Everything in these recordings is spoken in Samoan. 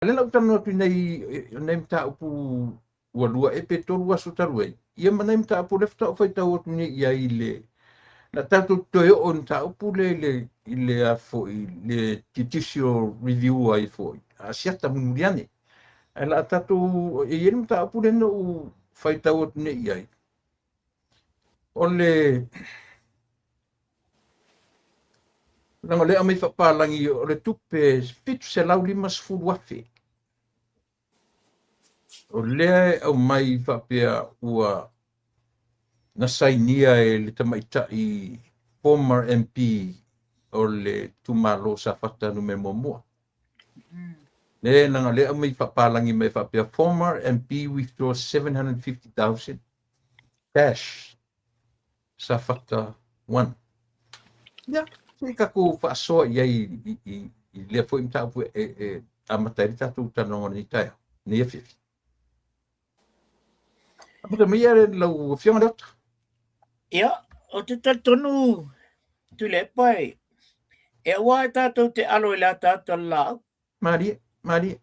Lea la ou talanoa atu i nai, nai mataupu ua lua ea pe tolu aso talu ai, ia ma nai mataupu lea faatoa ou faitau atu nei i ai i le, la tatou toe oo i le mataupu lea i le, i le a foi, le judicial review ai foi, a siata mulimuli ane. Ae la tatou, e i ai le mataupu lea na ou faitau atu nei i ai, o le, leaga o lea e aumai faapalagi o le tupe 750,000. O lea e aumai faapea ua na sainia e le tamaitai former MP o le itumalo Safata Nu.1. Le leaga o lea e aumai faapalagi mai faapea former MP withdraw 750,000 cash Safata 1. Ia, se i tatou faasoa i ai i, i, i lea foi mataupu e, e amata ai le tatou talanoaga o lenei taeao, lenei afiafi. Amata mai ia lau Afioga Leota. Ia, ou te talitonu Tuilaepa e, e aua e tatou te alo i le ataata o le laau. Malie, malie.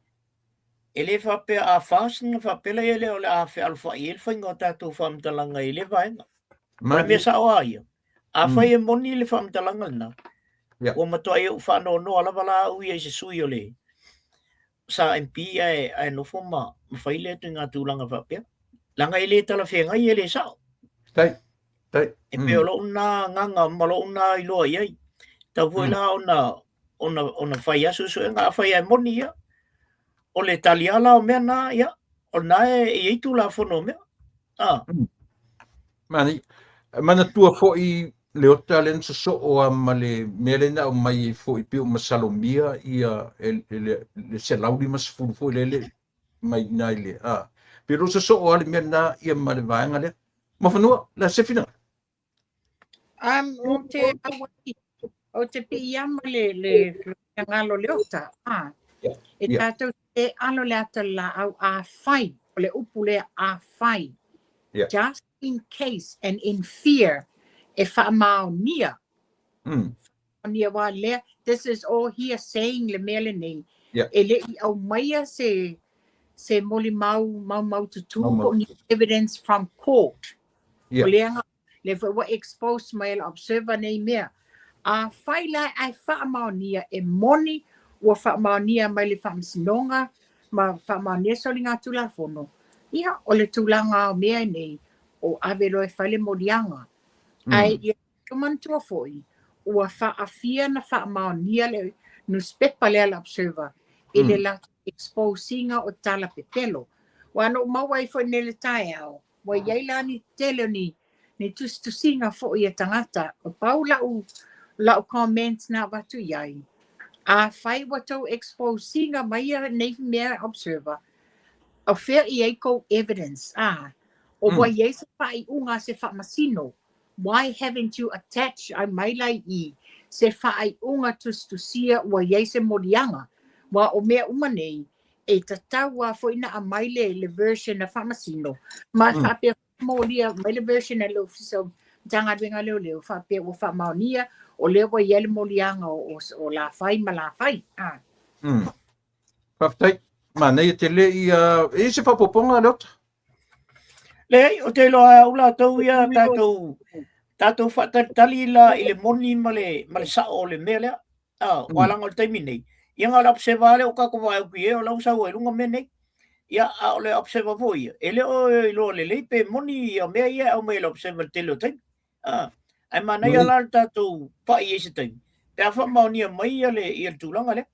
E le faapea a fast ona faapea lea o le a fealofai ai le faiga o tatou faamatalaga i lea vaega. O le mea sao lava ia, afai e moni le faamatalaga lena, ua matuai ou faanoanoa lava la au ia i se sui o le sa MP ae, ae nofo ma, ma fai lea ituaiga tulaga faapea. Leaga e le talafeagai e le sao. Tai, tai. E pei o lou na agaga ma lou na iloa i ai. Tau foi la ona ona, ona fai lava suesuega, afai e moni ia, o le tali la o mea na, ia, o lena e i ai tulafono o mea. Ah. Mani, manatua foi Leota lea na sosoo lava ma le mea lea na aumai ai foi pei o masalomia ia e, e, le, le 150 foi lele mai i le a. Pei o lo sosoo lava le mea lena ia ma le vaega lea. Mafanua, la se finagalo. Ou te auai, ou te piiama le, le finagalo o Leota. Ah, e tatou te alo le ata o le laau afai, o le upu lea afai. Just in case and in fear e faamaonia. Faamaonia aua lea, this is all here saying le mea lenei. E le i aumaia se se molimau maumaututu po o ni evidence from court. O lea lea foi ua expose mai e le Observer nei mea. Afai la ae faamaonia e moni ua faamaonia mai le Faamasinoga ma faamaonia soligatulafono, ia o le tulaga o mea nei, o ave loa e fai le moliaga. Ae ia manatua foi, ua faafia na faamaonia le nusipepa lea le Observer i le latou expose ina o tala pepelo. Aua na ou maua ai foi nei le taeao, ua i ai la ni tele o ni ni tusitusiga foi a tagata. O pau lau lau comment na avatu i ai, afai ua tou expose ina mai ia nei mea Observer, o fea i ai kou evidence, a? O ua i ai se faaiuga a se faamasino? Why haven't you attached ai mai la i i se faaiuga tusitusia ua i ai se moliaga? Aua o mea uma nei, e tatau lava foi na aumai le, le version a faamasino, ma faapea molia mai le version a le Ofisa o Matagaluega o Leoleo, faapea ua faamaonia, o lea ua i ai le moliaga o, o, o Lafai ma Lafai. Ah. Faafetai. Manaia tele ia, e i ai se faaopoopoga Leota? Leai, ou te iloa e au latou ia tatou tatou faatalitali la i le moni ma le ma le sao o le mea lea. Ah, ua leaga o le taimi nei. Ia na o le Observer lea o tatou vaai atu i ai o la ua sau ai i luga mea nei. Ia, a o le Observer foi ia, e le o iloa lelei pe moni ia mea ia e aumai e le Observer i le tele o taimi. Ah, ae manaia la le tatou pai i ai se taimi, pe a faamaonia mai ia le, ia le tulaga lea.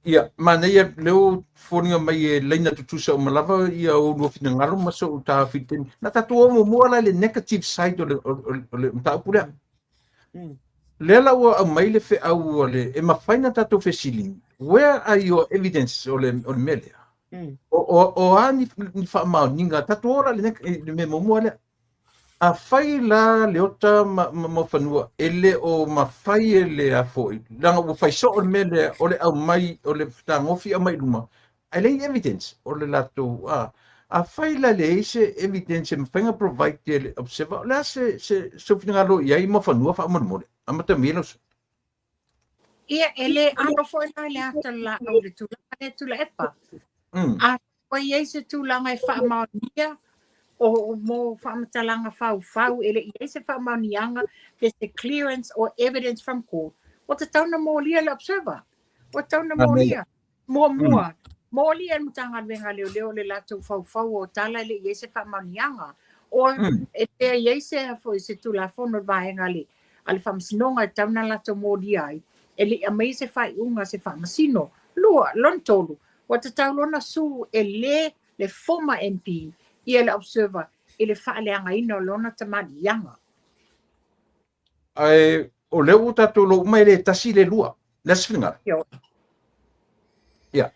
Ia, manaia lea ua foliga mai e laina tutusa uma lava ia oulua finagalo ma sou taofi i le taimi. Na tatou o muamua la i le negative side o le, o, o, o le mataupu lea. Lea la ua aumai le feau a le, e mafai ona tatou fesili, where are your evidence o le, o le mea lea? O, o, o a ni, ni faamaoniga, tatou o la i le, le mea muamua lea. Afai la Leota ma, ma Muafanua e le o mafai e le a foi, leaga ua fai soo le mea lea o le aumai, o le fetagofi aumai i luma, ae leai evidence o le latou, a, afai la e leai se evidence e mafai ona provide e le Observer, o le a se, se, sou finagalo i ai Muafanua faamolemole? Amata mai lau sui. Ia, e lē alo foi la i le ata o le laau i le tulaga lea Tuilaepa. A ua i ai se tulaga e faamaonia o mo faamatalaga faufau e le i ai se faamaoniaga pe se clearance or evidence from court, ua tatau ona molia le observer. Ua tatau ona molia. Muamua, molia e le Matagaluega a Leoleo le latou faufau o tala e le i ai se faamaoniaga. Or e pea i ai se foi se Tulafono le vaega a le a le Faamasinoga e tatau ona latou molia ai, e le i aumaia se faaiuga a se Faamasino. Lua, lona tolu, ua tatau loa ona sue e le le former MP ia le Observer i le faaleagaina o lona tamaliiaga. Ae o lea ua tatou iloa uma e le tasi le lua. Le a se finagalo? Ioe. Ia.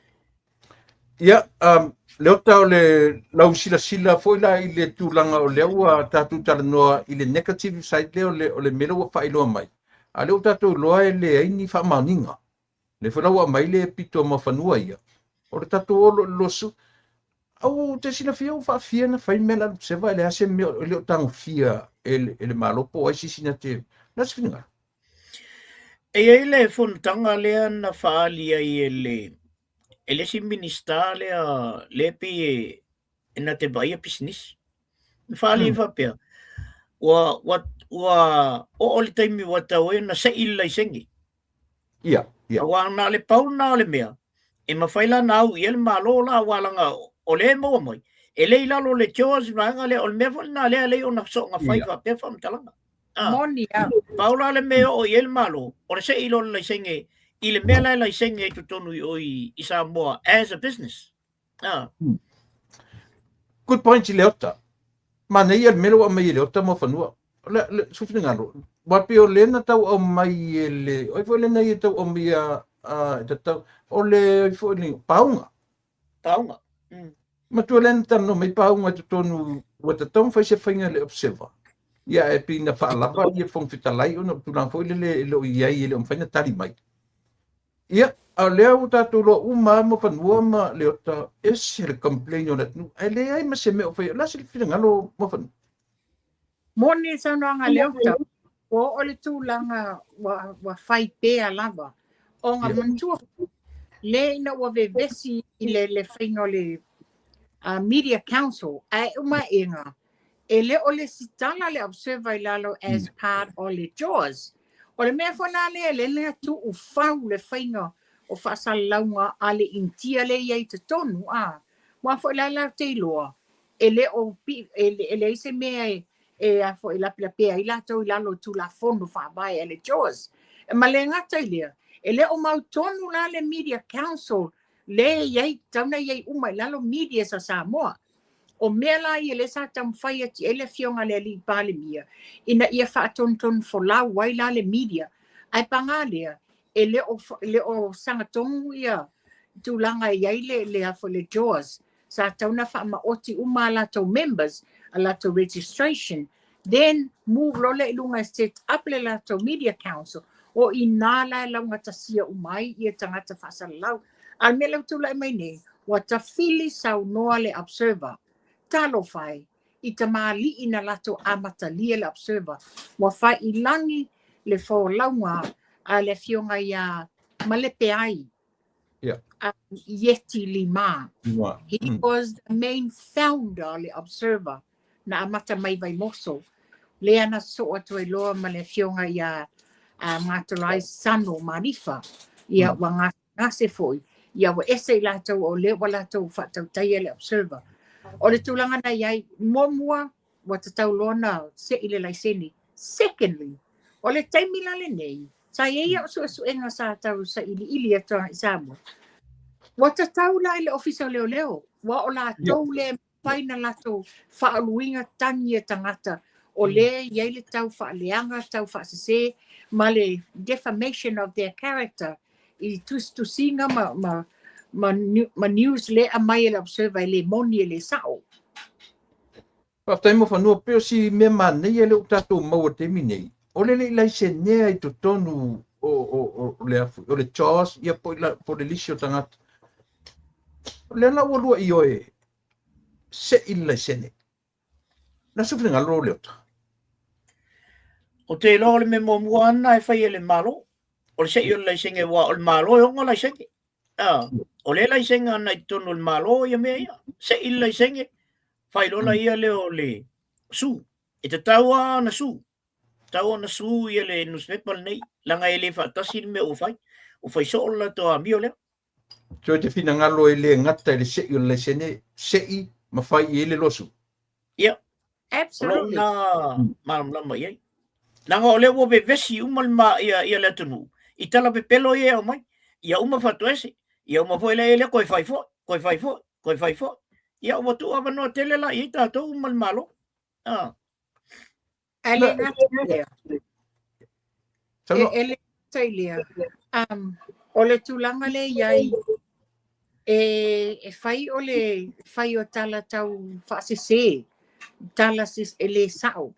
Ia, Leota, o le lau silasila foi la i le tulaga o lea ua tatou talanoa i le negative side lea o le mea lea ua faailoa mai, a o lea ua tatou iloa e leai ni faamaoniga. Lea foi la ua aumai le pito ma fanua ia, o le tatou o loa i le lawsuit. Au te silafia ua faafia na fai mea la Luseva e leai se mea e le o tagofia e le Malo po o ai se isi na te. O le a se finagalo? E i ai le fonotaga lea na faaali ai e le e le isi Minisita lea lea e pei e e na te vaaia pisinisi. Na faaali ai faapea, ua ua ua oo le taimi ua tatau ai ona sei le laisene. Ia, ia. Aua na o le pau lena o le mea e mafai la ona au i ai le Malo la, aua leaga o lea e maua mai, e le i lalo o le JOS vaega lea, o le mea foi lena lea e ala ai ona soona fai faapea faamatalaga. Ah, Moni lava. Pau la le mea e oo i ai le Malo, o le sei loa o le laisene i le mea la e laisene ai totonu i o i Samoa as a business. Ah. Good point i Leota. Manaia le mea lea ua aumai e Leota mo fanua. Le, le, su finagalo, ua pei o lea na tau aumai e le, oi foi lena ia tau aumai a, a, tatau, o le, oi foi le, pauga. Pauga. Matua lea na talanoa mai pauga i totonu, ua tatau ona fai se faiga i le observer. Ia, e pei na faalava ia Fofoga Fetalai ona o tulaga foi lele e le o i ai, e le o mafai ona tali mai. Ia, a o lea ua tatou iloa uma lava Muafanua ma Leota, ese le complain o le atunuu, ae leai ma se mea o faia. O le a se finagalo Muafanua? Moni le saunoaga a Leota, ua oo i le tulaga ua, ua fai pea lava. Ona manatua foi, le ina ua vevesi i le, le faiga o le Media Council, ae uma aega, e le o lesitala le Observer i lalo as part o le JAWS. O le mea foi la lea lea na tuufau le faiga o faasalalauga a le Initia lea e i ai i totonu, a. Aua foi la latou te iloa, e le o e leai se mea e e a foi lapelapea ai latou i lalo o Tulafono Faavae a le JAWS. E ma le gata i lea, e le o mautonu la le Media Council lea e i ai, tatau ona i ai uma i lalo medias a Samoa. O mea la ia lea sa taumafai atu i ai le Afioga i le Alii Palemia ina ia faatonutonu folau ai la le media. Ae paga lea, e le o, le o sagatonu ia tulaga e i ai le, le, a foi, le JAWS. Sa tatau ona faamaoti uma a latou members, a latou registration, then move loa lea i luga e set up le latou media council. O i ina la e laugatasia uma ai ia tagata faasalalau. A o le mea lea ua tulai mai nei, ua tafili saunoa le Observer. Talofa e, i tamalii na latou amatalia le Observer, ua faiilagi le folauga a le afioga ia Malepeai Ieti Lima. He was the main founder o le Observer na amata mai Vaimoso. Lea na sosoo atu ai loa ma le afioga ia Gatolai Sano Malifa. Ia ua gasegase foi, ia ua ese i latou o lea ua latou faatautaia le Observer. O le tulaga na i ai, muamua, ua tatau loa ona sei le laisene. Secondly, o le taimi la lenei, sa i ai au suesuega sa tau sailiili atu i Samoa, ua tatau la i le Ofisa o Leoleo, ua o latou le mafai na latou faauluina tagi a tagata o lea e i ai le tau faaleaga, tau faasese ma le defamation of their character i tusitusiga ma, ma, ma, ma news lea aumai e le Observer e le moni e le sao. Faafetai Muafanua, pei o si mea manaia lea ua tatou maua i le taimi nei, o le le i laisenea i totonu o, o, o, o le, o le JAWS ia po, po le lisi o tagata. O lea la ua lua ioe sei le laisene. Na se finagalo Leota. O te iloa o le mea muamua lava lena e fai e le Malo. O le se'i o le laisene aua o le Malo e ona laisene. A, o le laisene ana i totonu o le Malo ia mea ia. Se'i le laisene, fai loa laia lea o le sue. E tatau lava ona sue. Tatau ona sue ia le nusipepa lenei, leaga e le faatasi le mea ua fai. Ua fai soo le latou amio lea. So e te finagalo e le gata i le se'i o le laisene, se'i ma fai i ai le lawsuit. Ia. Absolutely. O lou lena malamalama i ai. Leaga o lea ua vevesi uma le ma, ia, ia le atunuu i tala pepelo ia e aumai. Ia uma fatoese, ia uma foi lea lea toe fai foi, toe fai foi, toe fai foi. Ia ua tuu avanoa tele la i ai tatou ma le Malo. Ah. Ae le gata i lea. E, e le gata i lea. Um, o le tulaga lea i ai, e, e fai o le fai o tala tau faasese, tala sis, e le sao.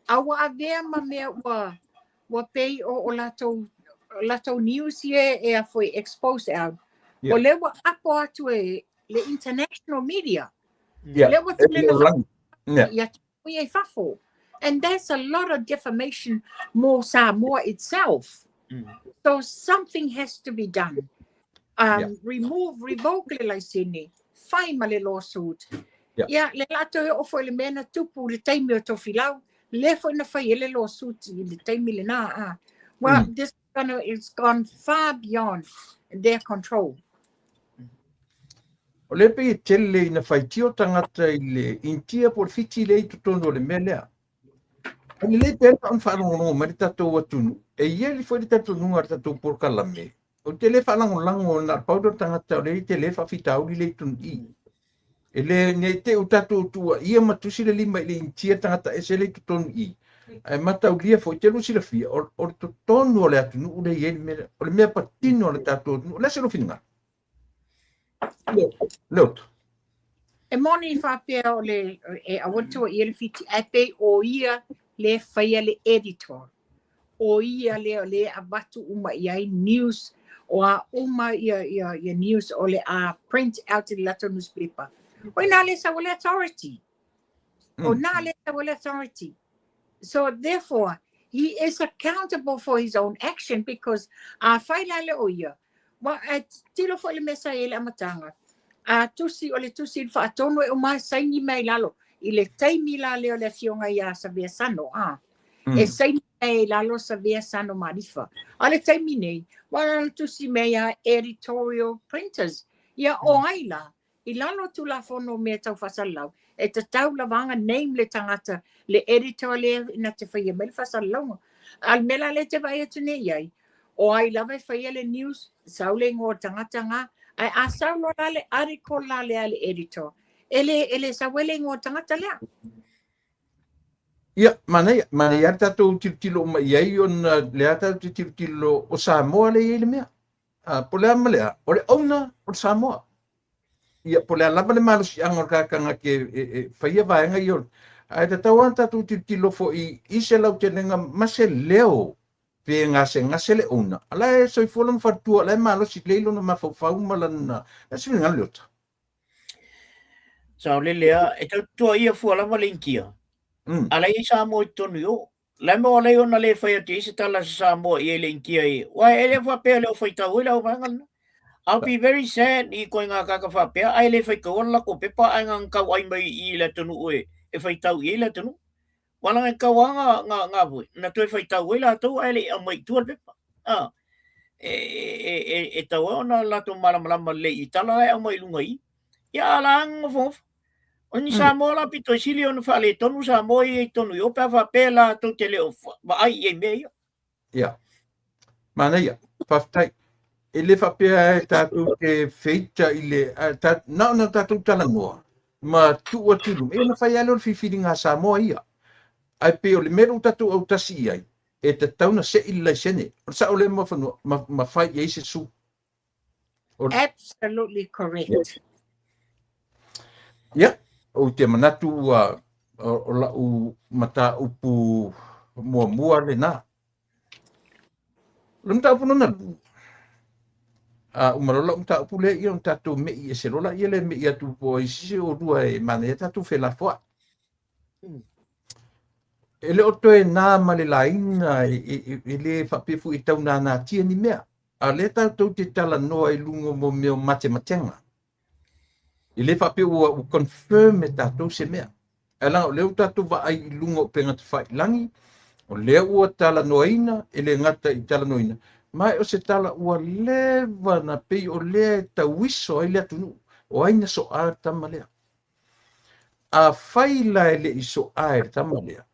A ua avea ma mea ua, ua pei o, o latou, latou news ia e a foi expose out. Yeah. O lea ua apo atu e le international media. Yeah. Lea ua tele na yeah. ia ia i fafo. And that's a lot of defamation mo Samoa itself. So something has to be done. Um, Yeah. Remove, revoke le laisene, fai ma le lawsuit. Yeah. Ia, le latou e oo foi i le mea na tupu i le taimi o Tofilau, lea foi na fai ai le lawsuit i le taimi lena. Ah. Well, this gonna, it's gone far beyond their control. O lea pei e tele ina faitio tagata i le Initia po o le Fiti lea i totonu o le mea lea. E lelei pea ona faalogologo mai le tatou atunuu. E i ai foi le talitonuga o le tatou polokalame, ou te le faalagolago na o le pau lea o le tagata o lea e tele faafitauli lea i totonu i i. E le, ne i te i ua tatou tuuaia ma tusi le lima i le Initia tagata ese lea i totonu i i. Ae mataulia foi, te lua silafia, o, o le totonu o le atunuu lea e i ai le mea lea. O le mea patino a le tatou atunuu. O le a se lou finagalo? Leota. E moni faapea o le e aua le tuuaia le Fiti ae pei o ia le faia le editor. O ia lea o le avatu uma i ai news o a uma ia, ia, ia news o le a print out i le latou newspaper. O ina le sau le authority. O na le sau le authority. So therefore, he is accountable for his own action because a fai la le o ia, wa, e tilo foi le mea sa i ai le amataga, a tusi, o le tusi i le faatonu e uma saini mai lalo, i le taimi la lea o le afioga ia Savea Sano, a, e saini mai i lalo Savea Sano Malifa. A le taimi nei, wa lana tusi mai a editorial printers, ia o ai la, I lalo o Tulafono o Mea Tau Faasalalau, e tatau lava ona name le tagata, le editor lea na te faia mai le faasalalauga. A o le mea la lea e te vaai atu nei i ai, o ai lava e faia le news, sau le igoa o le tagata na, ae a sau loa la le article la lea a le editor, e le, e le sau ai le igoa o le tagata lea. Ia, manaia, manaia le tatou tilotilo uma i ai ona lea tatou te tilotilo o Samoa lea e i ai le mea. A, po o le a ma le a, o le owner o le Samoa. Ia, po o le a lava le malosiaga o le tagata e, e, e faia vaega ia. Ae tatau lava ona tatou tilotilo foi i se lautelega ma se leo pe gasegase le owner. A la e soifua lona faletua, o la e malosi lelei lona mafaufau ma lana... Le se finagalo Leota. Saolele lava, e tautua ia fua lava le Initia. A la e i ai Samoa i totonu i o. La mea ua ona le fai atu i ai se tala a se Samoa i ai le Initia i, uae e le faapea le o faitau ai le au vaega lena. I'll be very sad i koe ngā kaka faapea ae le faitaua le lako pepa ae ngā tau ai mai i le atunuu e, e faitau i ai le atunuu. Ua langa e tau a ngā, ngā, ngā voi, na toe faitau ai latou ae le i aumai i tua le pepa. Ah, e, e, e, e tau ai ona latou malamalama lelei i tala la e aumai i luga i i. Ia a la ngofongofa. O ni Samoa la pito i sili ona faaletonu Samoa ia i tonu i o pe a faapea latou te le o vaai i ai mea ia. Ia. Manaia. Faafetai. E le faapea e tatou te feita i le... Ta, na ona tatou talanoa ma tuu atu i luma. Ia ona fai lava lea o le filifiliga a Samoa ia. Ae pei o le mea lea ua tatou autasi i ai, e tatau ona sei le laisene. O le sao lea Muafanua, ma, ma fai i ai se sue. Absolutely correct. Ia, ou te manatu ua o lau mataupu muamua lena. O le mataupu lona lua, a uma loa lau mataupu lea, ia ona tatou me'i ese loa laia lea e me'i atu po o ai se isi o oulua e manaia tatou felafoai. E le o toe na ma le laina, e le faapea foi e tau nanatia ni mea. A o lea tatou te talanoa i luga o mea o matematega. E le faapea ua confirm e tatou se mea. Ae leaga o lea ua tatou vaai i luga o upegatafailagi, o lea ua talanoaina, e le gata i talanoaina, ma o se tala ua leva na pei o lea e tauiso ai le atunuu, o ai na soa le tama lea. Afai la e le i soa e le tama lea,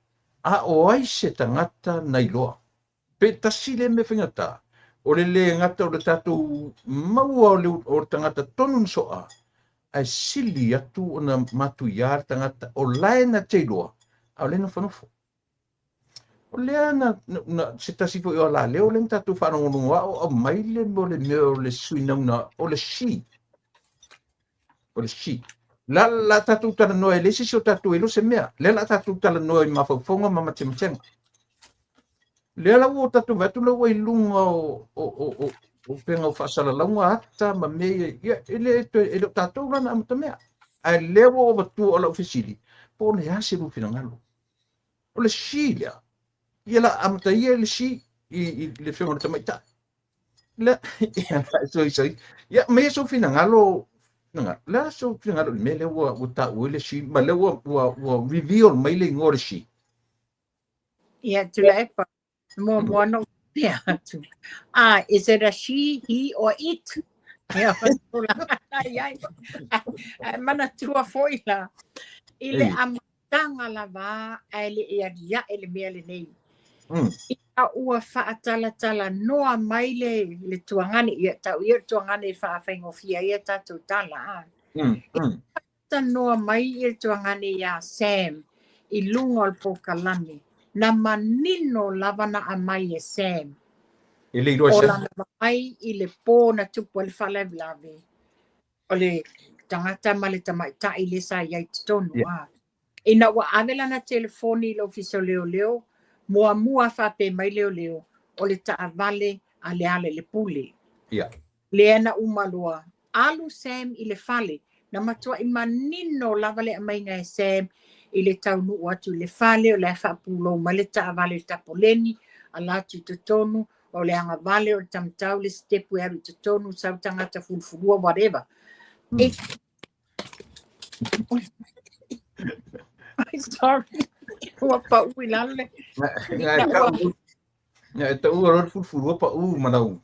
a o ai se tagata na iloa? Pe tasi lea mea faigata, o le le gata o le tatou maua o le tagata tonu na soa, ae sili atu ona matuia le tagata o lae na te iloa, a o lea e nofonofo. O lea na, na, se tasi foi o alaleo lea na tatou faalogologo a o aumai le mea o le mea o le suinauna o le she. O le she. La, la tatou talanoa e le se isi o tatou e iloa se mea. Lea la tatou talanoa i mafaufauga ma matematega. Lea la ua tatou vaai atu la ua i luga o, o, o, o, o upega o faasalalauga ata ma mea ia, ia e le, toe, e le o tatou la na amatamea. Ae lea ua ou avatua o lau fesili, po o le a se lua finagalo. O le she lea, ia la amata ia i le she, i le afioga i le tamaitai. Le, ia, sorry, sorry. Ia, aumai sou finagalo, finagalo. Le a sou finagalo i le mea lea ua, ua taua ai le she, ma lea ua, ua, ua reveal mai le igoa o le she. Ia, Tuilaepa, muamua ona ou faapea atu. Ah, is it a she, he or it? Ia, ai, ai. Ae manatua foi la, i le amataga lava ae le i aliae le mea lenei. Ina ua faatalatalanoa mai le, le tuagane, ia tau ia le tuagane e faafaigofie ai a tatou tala. Ah. Talanoa mai le tuagane iā Sam i luga o le polokalame, na manino lava na aumai e Sam. E le iloa e O Sam. lana vaai i le pō na tupu ai le faalavelave, o le tagata ma le tamaitai lea sa i ai i totonu. Yeah. A. Ina ua ave lana telefoni i le ofisa o leoleo, muamua faapea mai leoleo, o le taavale a Lealailepule. Yeah. Lea na uma loa, alu Sam i le fale, na matuai manino lava le aumaiga e Sam i le taunuu atu i le fale, o la e faapulou mai le taavale i le tapoleni, ala atu i totonu, o le agavale, o le tamatau, le sitepu e alu i totonu, sau tagata fulufulua, whatever. E... Sorry, ua pau i lalo le... Ina ua... Ia, e taua loa le fulufulua paʻu ma lau.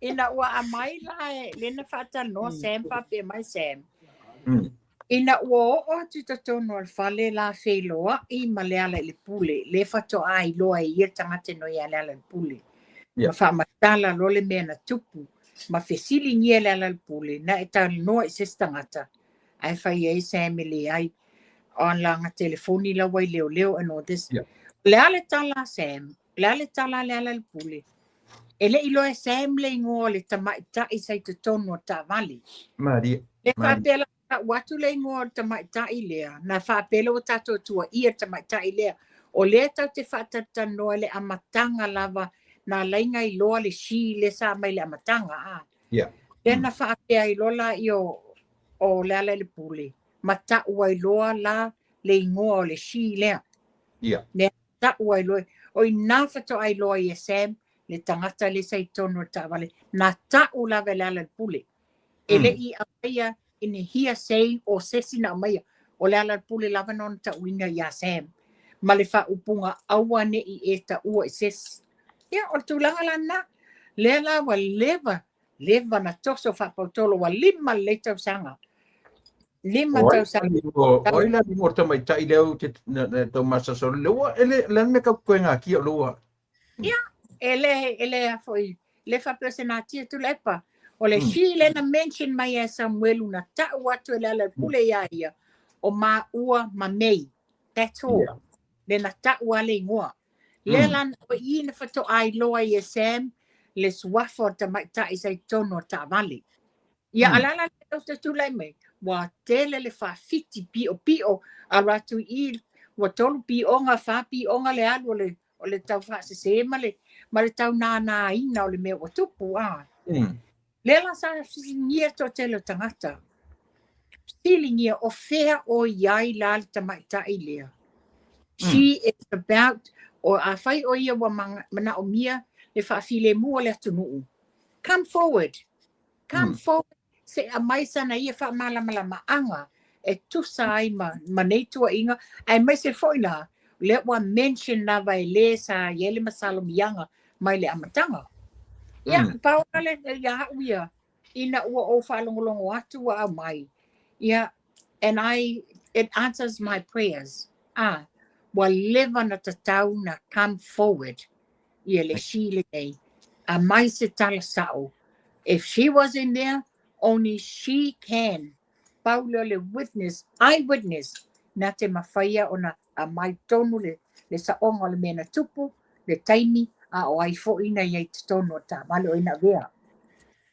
Ina ua aumai la e lea na faatalanoa Sam faapea mai Sam. Ina ua oo atu i totonu o le fale la feiloai ma Lealailepule, lea faatoa iloa e ia le tagata e noi ia Lealailepule. Ma faamatala loa le mea na tupu, ma fesiligia e Lealailepule, na e talanoa i se isi tagata, ae fai ai Sam e leai. O lana telefoni la ua i leoleo and all this. O le a le tala a Sam? O le a le tala a Lealailepule? E le i iloa e Sam le igoa o le tamaitai sa i totonu o le taavale. Malie. Le faapea la tau atu le igoa o le tamaitai lea, na faapea lea ua tatou tuuaia le tamaitai lea. O lea tatou te faatalatalanoa i le amataga lava na ala ai ona iloa le she lea sa aumai i le amataga. A. Lea na faapea ai loa laia o Lealailepule ma tau ai loa la le igoa o le she lea. Lea tau ai loa, o i ina faatoa iloa ai e Sam le tagata lea sa i totonu o le taavale, na tau lava e Lealailepule. E le i aumaia in hearsay o se isi na aumaia. O Lealailepule lava na ona tauina iā Sam ma le faaupuga aua ne i e taua i se isi. Ia, o le tulaga la lena. Lea la ua leva, leva na toso faapautolo, ua 5 lelei tausaga. 5 tausaga. O ai la le igoa o le tamaitai lea ou te tau masalosalo, lea ua, e le, le a le mea kau koe natia o lea ua. Ia, e le, e le a foi, le faapea o se natia Tuilaepa. O le she lea na mention mai e Samuelu na tau atu e Lealailepule iā ia, o maua ma May. That's all. Lea na tau a le igoa. Lea la o i na faatoa iloa ai e Sam le suafa o le tamaitai sa i totonu o le taavale. Ia, a o le a la le mea ou te tulai mai, ua tele le faafiti piopio alu atu i i, ua 3 pioga, 4 pioga le alu o le, o le tau faasese ma le, ma le tau nānāina o le mea ua tupu. A. Lea la sa fesiligia le toatele o tagata. Fesiligia o fea o i ai la le tamaitai lea. She is about, o afai o ia ua manaomia le faafilemu o le atunuu. Come forward. Come forward. Se aumai sana ia faamalamalamaga e tusa ai ma nei tuuaiga, aemaise foi la lea ua mention lava e le sa i ai le masalomiaga mai le amataga. Ia, pau na le ia au ia, ina ua ou faalogologo atu ua aumai. Ia, and I, it answers my prayers. Ah, ua leva na tatau na come forward ia le si lenei. Aumai se tala sao. If she was in there, only she can. Pau lea o le witness, eyewitness, na te mafaia ona aumai tonu le saoga o le mea na tupu, le taimi, a o ai foi na i ai totonu o taavale o ai na avea.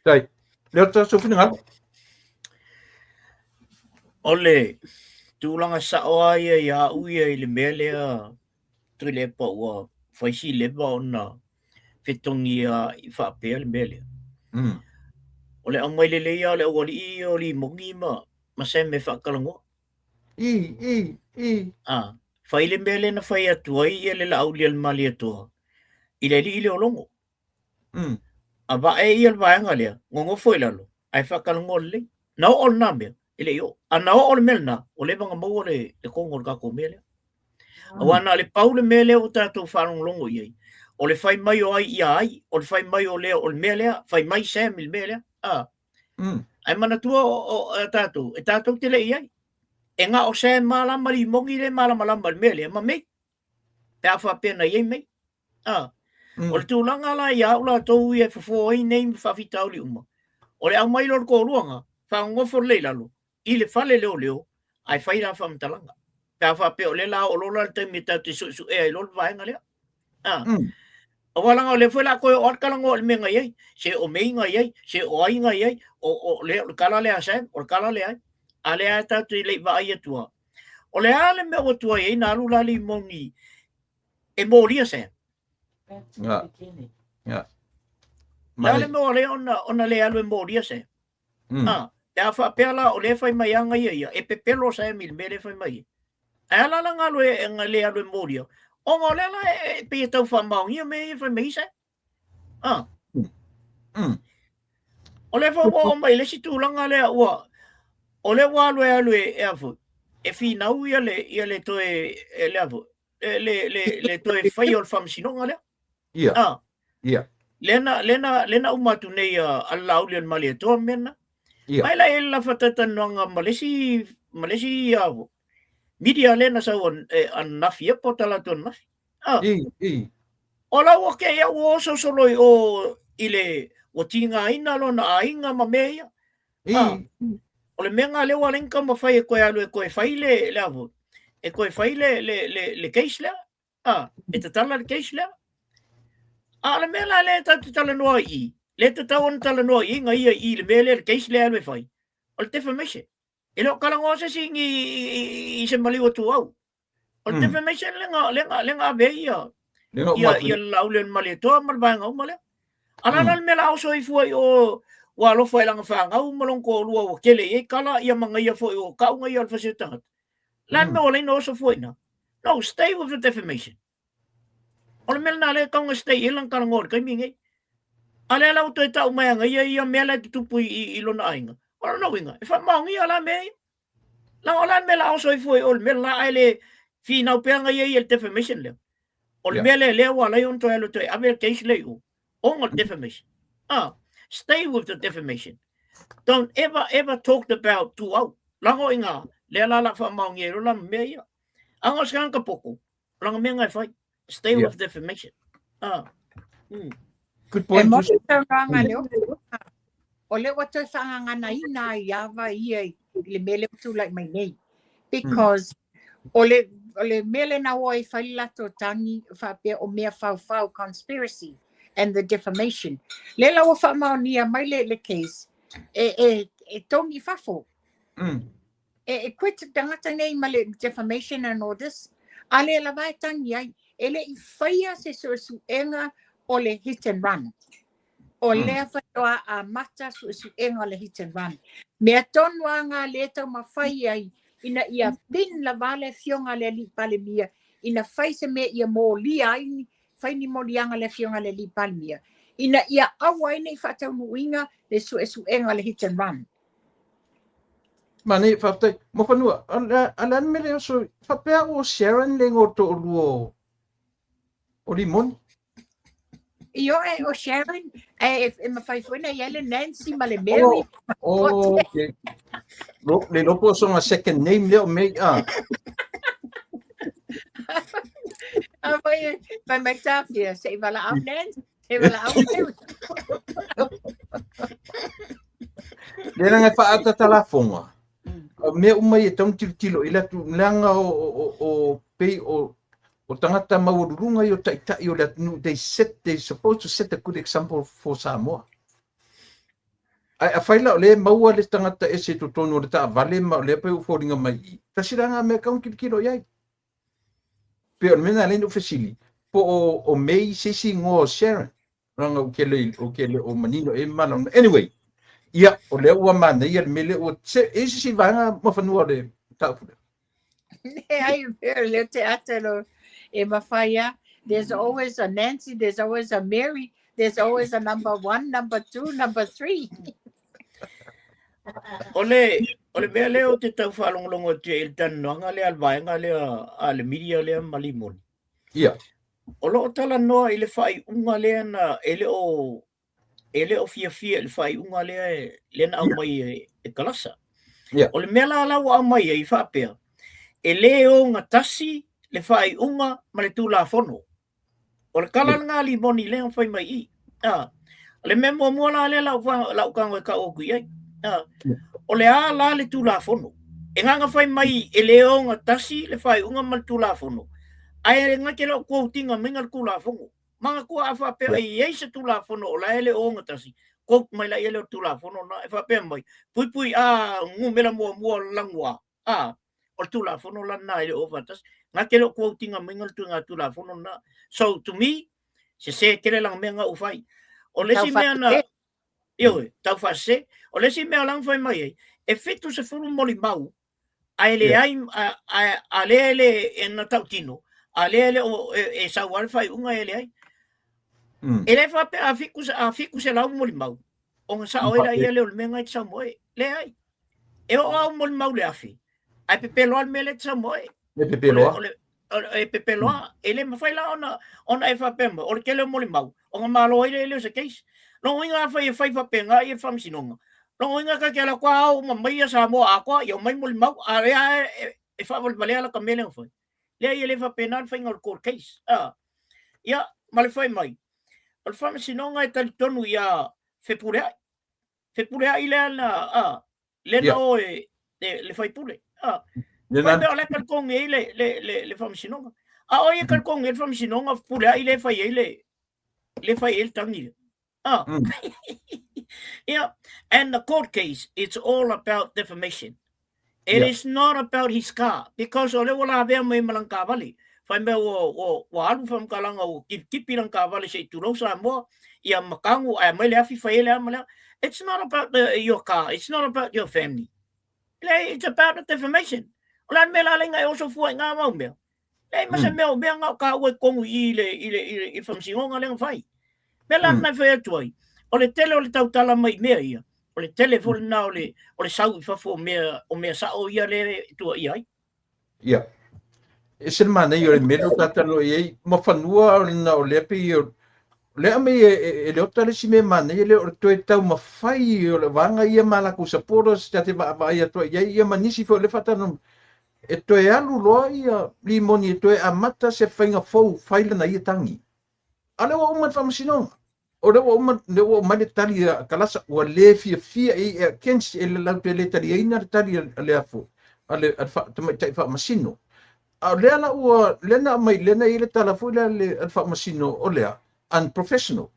Tai, Leota, sou finagalo. O le tulaga sao lava ia ia au ia i le mea lea Tuilaepa ua fai si leva ona fetogia i faapea le mea lea. O le aumai lelei lava o le aualii ia o Limogi ma Sam e faatalanoa. I, i, i. Ah, fai le mea lea na fai atu ai ia le Laaulialemalietoa i le alii lea o Logo. Avae ia le vaega lea, gogofo i lalo, ae faatalanoa lelei. Na oo lena mea, e le i oo. A na oo le mea lena, ua leva ona maua le toga o le tatou mea lea. Aua na o le pau le mea lea ua tatou faalogologo i ai, o le fai mai o ai ia ai, o le fai mai o lea o le mea lea, fai mai Sam i le mea lea. Ah. Ae manatua o tatou, e tatou te le i ai. E na o Sam ma la ma Limogi le malamalama i le mea lea, ma mei. Pe a faapea na i ai mei. Ah. O le tulaga la ia au latou ia e fofo ai nei ma faafitauli uma, o le aumai loa o le toaluaga, faagogofo lelei i lalo, i le fale leoleo, ae fai la faamatalaga. Pe a faapea o lea la oo loa la le taimi e tatou te suesuea ai loa le vaega lea. Ah. Aua leaga o lea foi o le a toe oo lava le talanoa i le mea na i ai, se o mei na i ai, se o ai na i ai, o lea, o le tala lea a Sam, o le tala lea ai. A lea lava tatou te le i vaai atu lava. O le a le mea ua tuai ai na alu la Limogi e molia Sam? Nga. Nga. Le a le mea ua lea ona le alu e molia Sam? Ah, pe a faapea la o lea e fai mai aga ia ia, e pepelo Sam i le mea lea e fai mai ai. Ae a la la na alu e na le alu e molia, ona o lea la e pei e tau faamaonia mea ia e fai mai ai Sam. Ah. O lea foi ua oo mai i le isi tulaga lea ua o lea ua alu e alu e a foi, e finau ia le ia le toe e le a foi, le toe faia o le faamasinoga lea. Ia. Ah. Lea na uma atu nei a le Laaulialemalietoa mea na. Mai la e la faatatalanoaga ma le isi media lea na sau ananafi ia po o talaatu ananafi. Ah. I, i. O la ua ke ia ua oso solo i o i le ua tigaina lona aiga ma mea ia. Ah. O le mea nga lea ua ala ai fai e koe alu e koe fai le a foi. E koe fai le case lea. Ah, e tatala le case lea. A o le mea la lea e tatou te talanoa i i, lea e tatau ona talanoa i i ia i le mea lea le case lea alu e fai. O le defamation. E le o talanoa se isi i se maliu atu au. O le defamation le nga ave ai ia ia ia le Laaulialemalietoa ma le vaega uma lea. A la la le mea la oso ai fua i o ua alofa i lana fanau ma lona toalua ua tele i ai tala ia ma gaia foi o kauga ia o le fasi o tagata. La le mea ua laina oso fua i na. No, stay with the defamation. O le mea lena lea e tatau ona stay i ai lana talanoa i le taimi lenei. A lea la ua toe tau mai aga ia ia mea la e tutupu i lona aiga. O lona uiga, e faamaonia la mea ia. La o la le mea la oso ai fua i o le mea la ae le finau pea aga ia ia le defamation lea. O le mea lea lea ua ala ai ona toe alu toe ave le case lea i o. Ona o le defamation. Ah, stay with the defamation. Don't ever ever talk about Tuau. Lago i ngā, lea la la faamaonia ai loa la mea ia. Aga o se tagata poto, o lana mea nga e fai. Stay with defamation. Ah. Good E point. moni saunoaga leo. O lea ua toe faagaganaina ai lava ia i le mea lea ua tulai mai nei. Because o le mea lena ua e fai le latou tagi faapea o mea faufau conspiracy and the defamation. Le la ua faamaonia mai le case e togi i fafo. E quit tagata nei ma le defamation and all this. A le lava e tagi ai. E le i faia se suesuega o le hit and run. O lea faatoa amata suesuega o le hit and run. Mea tonu lava na lea e taumafai ai ina ia pin lava le afioga a le alii Palemia ina fai se mea ia molia ai ni, fai ni moliaga a le afioga a le alii Palemia ina ia aua ai ne i faataunuuina le suesuega o le hit and run. Manaia, faafetai. Mofanua, o le a le mea le oso, faapea au o Sharon le igoa o toalua o o Limoni. Ioe, o Sharon, e, e mafai foi na i ai le Nancy ma le Mary. Oh, oh okay. Lo, le lopo o songa second name lea o mei a. A foi, vai mai tāwhia, se i wala au Nancy, se i wala au Mary. Le ranga e whaatata la fonga. Mea uma ia taunu tilotilo i le atu leaga o, o, o, o pei o o tagata maualuluga ia o taitai o le atunuu they set they supposed to set a good example for Samoa. Ae afai la o lea e maua le tagata ese i totonu o le taavale ma o lea pei ua foliga mai i i, tasi la lena mea e tatau ona tilotilo i ai. Pei o le mea lena lea na ou fesili, po o, o May se isi igoa o Sharon? Leaga ou te le, ou te le o manino e malamalama. Anyway, ia, o lea ua manaia le mea lea ua, se, e i se isi vaega Muafanua o le mataupu lea? Leai, o lea te ata lo e mawhai a. There's always a Nancy, there's always a Mary, there's always a number one, number two, number three. O le, o le mea lea o te tau whaalongolongo atu i le talanoaga lea a le vaega lea a le media lea ma Limoni. Ia. O lo o talanoa i le faaiuga lea na e le o e le o fiafia i le faaiuga lea lea na aumai e, e Kalasa. Ia. O le mea la la ua aumai ai faapea, e le ogatasi le faaiuga ma le Tulafono. O le tala lena a Limoni lea na fai mai i. A, o le mea muamua la lea lau, lau tago e tau atu i ai. A, o le a la le Tulafono? E nganga fai mai e le ogatasi le faaiuga ma le Tulafono, ae na te le o quote ina mai le Tulafono. Manatua a faapea e i ai se Tulafono o la e le o ogatasi, quote mai la ia le o Tulafono na e faapea mai, puipui a numera muamua lanu a. A, o le Tulafono la lena e le o faatasi. Na te le o quote ina mai le tuiga Tulafono na. So, to me, sese tele lana mea na ua fai. O le isi mea na... Ioe, tau faasese. O le isi mea la na fai mai ai, e 70 molimau, ae leai, a lea e le e na tautino, a lea e le o e, e sau lava le faaiuga e leai. E le faapea a fiku, a 700 molimau, ona sao ai laia lea o le mea na e te saunoa ai. Leai. E oo au molimau le 1000, ae pepelo lava le mea lea e te saunoa ai. E pepelo lava. E pepelo lava. E le mafai la ona, ona e faapea mai, o le tele o molimau, ona malo ai lea e le o se case. Lona uiga afai e fai faapena ia le faamasinoga, lona uiga ta te alu atu lava ao uma mai ia Samoa atoa, ia omai molimau, a o lea e, e faavalevalea lata mea lea na fai. Leai, e le faapena le faiga o le court case. Ah. Ia, ma le fai mai, o le faamasinoga e talitonu ia Fepuleai. Fepuleai lea na, a, lea na o e, e le faipule. A, fai mea o la e talitonu ai le, le, le, le faamasinoga. A o ia talitonu ai le faamasinoga, Fepuleai lea e fai ai le, le fai ai le tagi lea. Ah. Yeah. And the court case, it's all about defamation. It is not about his car because o lea ua lavea mai ma lana taavale. Fai mea ua, ua, ua alu faamatalaga ua tipitipi lana taavale se i tulou Samoa, ia ma tago ae aumai le afi fai ai le a ma le a. It's not about the, your car, it's not about your family. Leai, it's about the defamation. O le a le mea la ala ai na e oso fua i ngā mau mea? Leai ma se mea o mea na o kāua i tonu i le, i le, i le, i le faamasinoga lea na fai. Mea la na e fai atu ai, o le tele o le tautala mai i mea ia, o le tele foi lena o le, o le sau i fafo o mea, o mea sao ia lea e tuuaia ai. Ia. E ese le manaia o le mea lea ua ta talanoa i ai, Muafanua ona o lea pei o lea aumai e, e, e Leota le isi mea manaia lea o le toe taumafai o le vaega ia ma latou supporters ta te vaavaai atu ai i ai ia ma nisi foi o lea faatalanoa e toe alu loa ia Limoni e toe amata se faiga fou fai lana ia tagi. A o lea ua uma le faamasinoga. O lea ua uma, lea ua aumai le tali a Kalasa, ua le fiafia i e against e le latou te le taliaina le tali a le afo, a le, a le fa, tamaitai faamasino. A o lea la ua, lea na aumai, lea na i ai le tala foi lea a le, a le faamasino o lea, unprofessional.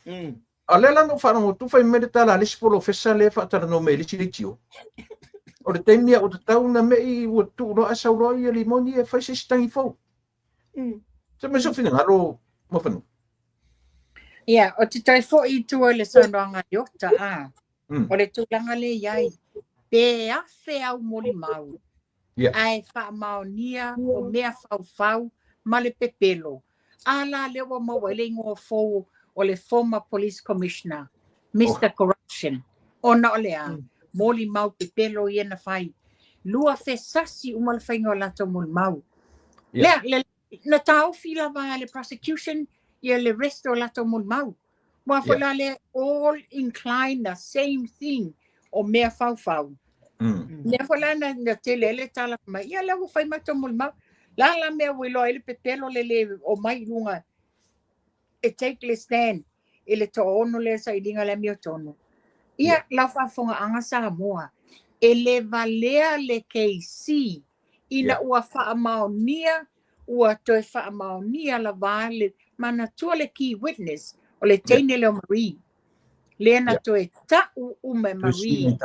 A o lea la na ou faalogo atu fai mai le tala a le isi polofesa lea e faatalanoa mai i le isi leitio. O le taimi a ua tatau ona me'i ua tuu loa ae sau loa ia Limoni e fai se isi tagi fou. Se mai sou finagalo Muafanua. Ia, ou te toe foi i tua i le saunoaga a Leota, a, o le tulaga lea e i ai, pe afe au molimau, ae faamaonia o mea faufau ma le pepelo, a la lea ua maua ai le igoa fou o le former police commissioner, Mister Corruption, ona o le a? Molimau pepelo ia na fai. 2000 sasi uma le faiga o latou molimau. Lea, le na taofi lava e le prosecution ia le rest o latou molimau. Ua foi la lea all incline the same thing o mea faufau. Lea foi la na tele ai le tala mai, ia lea ua fai matou molimau. La la mea ua iloa ai le pepelo le le o mai i luga e take le stand i le toaono lea sailiga le amiotonu. Ia, lau faafofogaaga Samoa, e le valea le KC ina ua faamaonia, ua toe faamaonia lava le manatua le key witness o le teine lea o Marie. Lea na toe ta'u uma e Marie.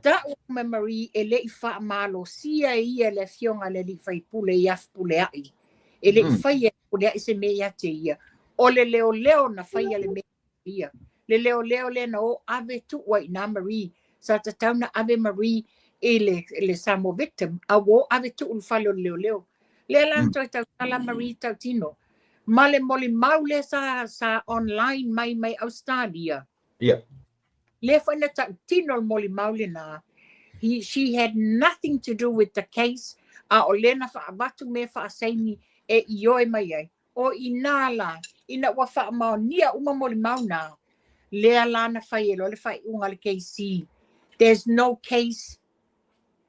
Ta'u uma e Marie e le i faamalosia e ia le afioga a le alii faipule ia Fepuleai. E le i faia e Fepuleai se mea ia te ia. O le leoleo na faia le mea ia. Le leoleo lea na o ave tuu ai i nā Marie. Sa tatau na ave Marie i le Samoa Victim, a ua o ave tuu i le fale o le leoleo. Lea la na toe tautala Marie tautino. Ma le molimau lea sa online mai Australia. Lea foi na tautino le molimau lena. She had nothing to do with the case, a o lea na faavatu mea faasaini e ioe mai ai. O i nā la, ina ua faamaonia uma molimau na, lea la na fai e loa le faaiuga a le KC. There's no case.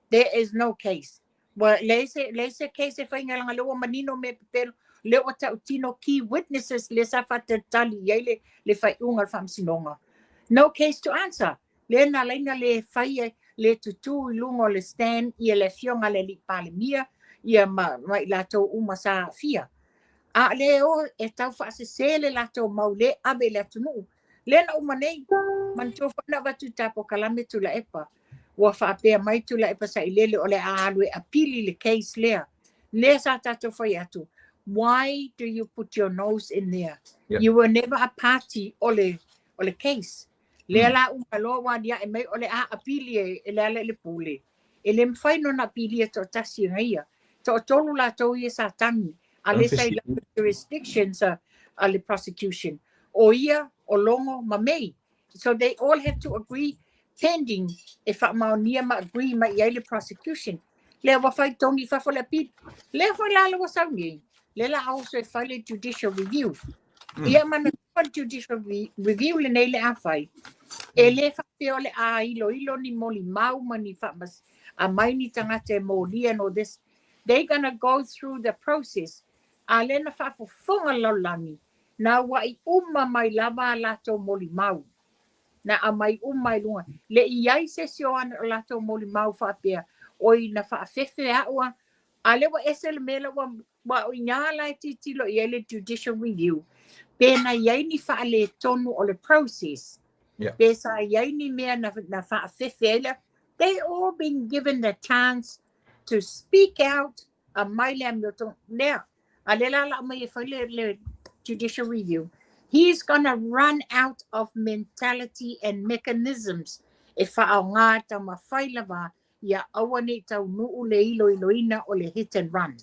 There is no case. Ua leai se case e faiga leaga lea ua manino mea pepelo, lea ua tautino key witnesses lea sa faatalitali i ai le faaiuga a le faamasinoga. No case to answer. Lea na ala ai na le fai ai, le tutū i luga o le stand ia le afioga a le alii Palemia ia ma i latou uma sa aafia. A o lea o e tau faasese le latou mau le ave i le atunuu. Lea na uma nei, manatua foi na avatu i ta polokalame Tuilaepa. Ua faapea mai Tuilaepa Sailele o le a alu e apili le case lea. Lea sa tatou fai atu, why do you put your nose in there? You were never a party o le case. Lea la uma loa ua aliae mai o le a apili e le ala i le pule. E le mafai ona apilia toatasi e gaia. Toatolu latou ia sa tagi, a le sa i lalo jurisdictions a le prosecution. O ia, o Logo ma Mei. So they all have to agree pending e faamaonia ma agree mai i ai le prosecution. Lea ua fai togi i fafo le apili. Lea foi la ua sau nei. Lea la also e fai le judicial review. Ia manatua le judicial review lenei le a fai. E le faapea o le a iloilo ni molimau ma ni faamas a mai ni tagata e molia and all this. They gonna go through the process. A lea na faafofoga le lalolagi. Na ua'i uma mai lava a latou molimau. Na aumai uma i luga. Le i ai se isi o ana o latou molimau faapea, oi na faafefe a'u a. A lea ua ese le mea lea ua o i ina la e tilotilo i ai le judicial review. Pe na i ai ni faaletonu o le process. Pe sa i ai ni mea na faafefe ai lea. They all been given the chance to speak out a mai le amiotonu. Lea, a lea la la mai e fai le judicial review. He's gonna run out of mentality and mechanisms e faaaoga taumafai lava ia aua nei taunuu le iloiloina o le hit and run.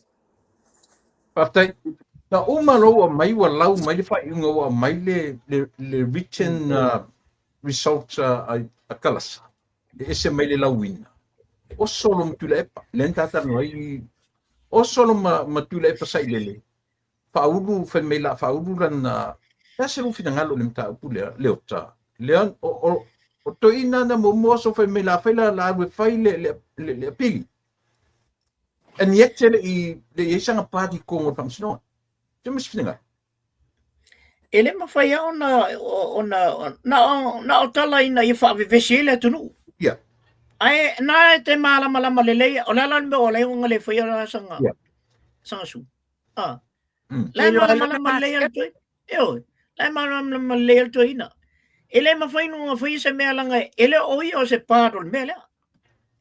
Faafetai. Na uma loa ua mai ua lau mai le faaiuga ua aumai le written result a Kalasa. E ese mai le lauina. O solo ma Tuilaepa. Lea na tatalanoa ai. O solo ma Tuilaepa Sailele. Faaulu fai mai la faaulu lana. Lea se lu finagalo le mataupu lea Leota. Lea o toeaiina na muamua so fai mai la fai la la alu e fai le apili. And yet le i le i ai saga party tonu o le faamasinoga. Se ma se finagalo. E le mafai lava ona na o tala ina ia faavevesi ai le atunuu. Ae na e te malamalama lelei, o le ala le mea o ala ai ona le faia la saga saga su. Ah. La e malamalama lelei le toeaina. E oi, la e malamalama lelei le toeaina. E le mafai ona faia se mea leaga e le o ia o se part o le mea lea.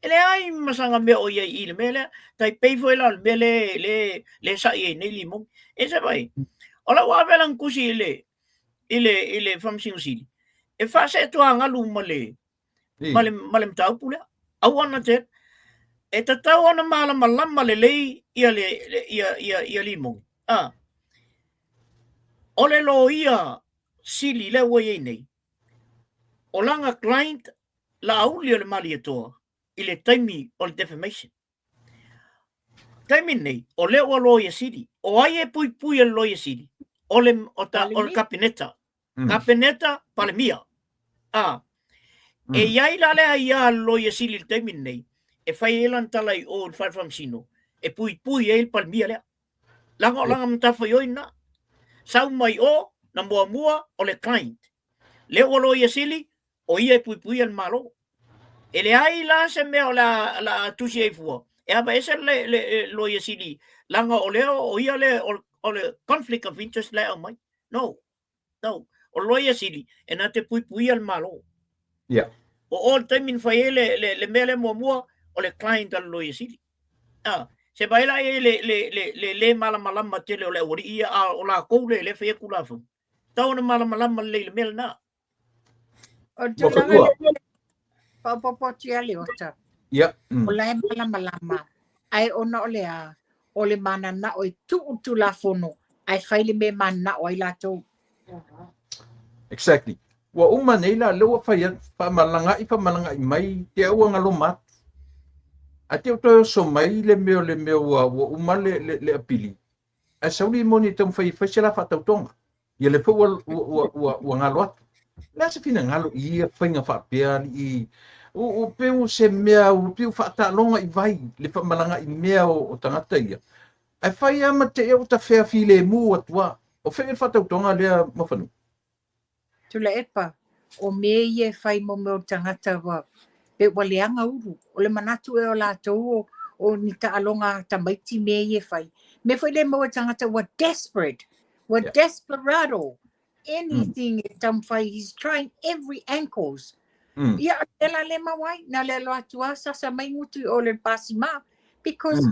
E leai ma saga mea o ia i le mea lea. Tai pei foi la o le mea le sa'i ai nei limoni. E se vai, o la ua ave lana tusi i le i le, i le Faamasino Sili e faaseetuagalu ma le, ma le, ma le mataupu lea. Aua na te, e tatau ona malamalama lelei ia le, ia, ia, ia Limoni. Ah. O le loia sili lea ua i ai nei, o lana client Laauli o le Malietoa i le taimi o le defamation. Taimi nei, o lea ua loia sili. O ai e puipui e le loia sili? O le, o ta, o le kapeneta. Kapeneta, Palemia. A, e i ai la le aia a le loia sili i le taimi nei, e fai ai lana tala i o i le fale faamasino, e puipui ai le Palemia lea. Leaga o lana matafaioi lena. Sau mai o, na muamua o le client. Lea ua loia sili, o ia e puipuia le Malo. E leai la se mea o le a, le a tusi ai fua, e aveese le, le, le loia sili, leaga o lea o ia le, o, o le conflict of interest la e aumai. No, no. O le loia sili, e na te puipuia le Malo. Yeah. O o le taimi na fai ai le, le, le mea lea muamua, o le client a le loia sili. Ah, se vaai la i ai le, le, le, le, le malamalama tele o le aualii ia, a o lakou lea e faia Tulafono. Tatau ona malamalama lelei i le mea lena. O le tulaga lea, faaopoopo atu ia Leota. Ia. O la e malamalama, ae ona o le a, o le mananao e tuu Tulafono ae fai le mea e mananao ai latou. Exactly. Ua uma nei la, lea ua fai atu, faamalaga'i, faamalaga'i mai, te au ua galoma atu. Ae te i ua toe oso mai le mea o le mea ua, ua uma le, le, le apili, ae sau Limoni e taumafai e fai se la faatautoga. Ia lea foi ua, ua, ua, ua galo atu. O le a se finagalo i ia faiga faapea alii? Ua pei o se mea, ua pei ua faataaloga i vai le faamalaga'i mea o, o tagata ia. Ae fai lava ma te i ua tafea filemu atu lava. O fea le faatautoga lea Moafanua? Tuilaepa, o mea ia e fai mo mea o tagata ua pe ua leaga ulu. O le manatu ea o latou o, o ni taaloga a tamaiti mea ia e fai. Mea foi lea e maua i tagata ua desperate, ua yeah. desperado. Anything mm. e taumafai, he's trying every ankles. Ia, o le la le maua ai, na le alo atu a sasa mai gutu i o le pasima, because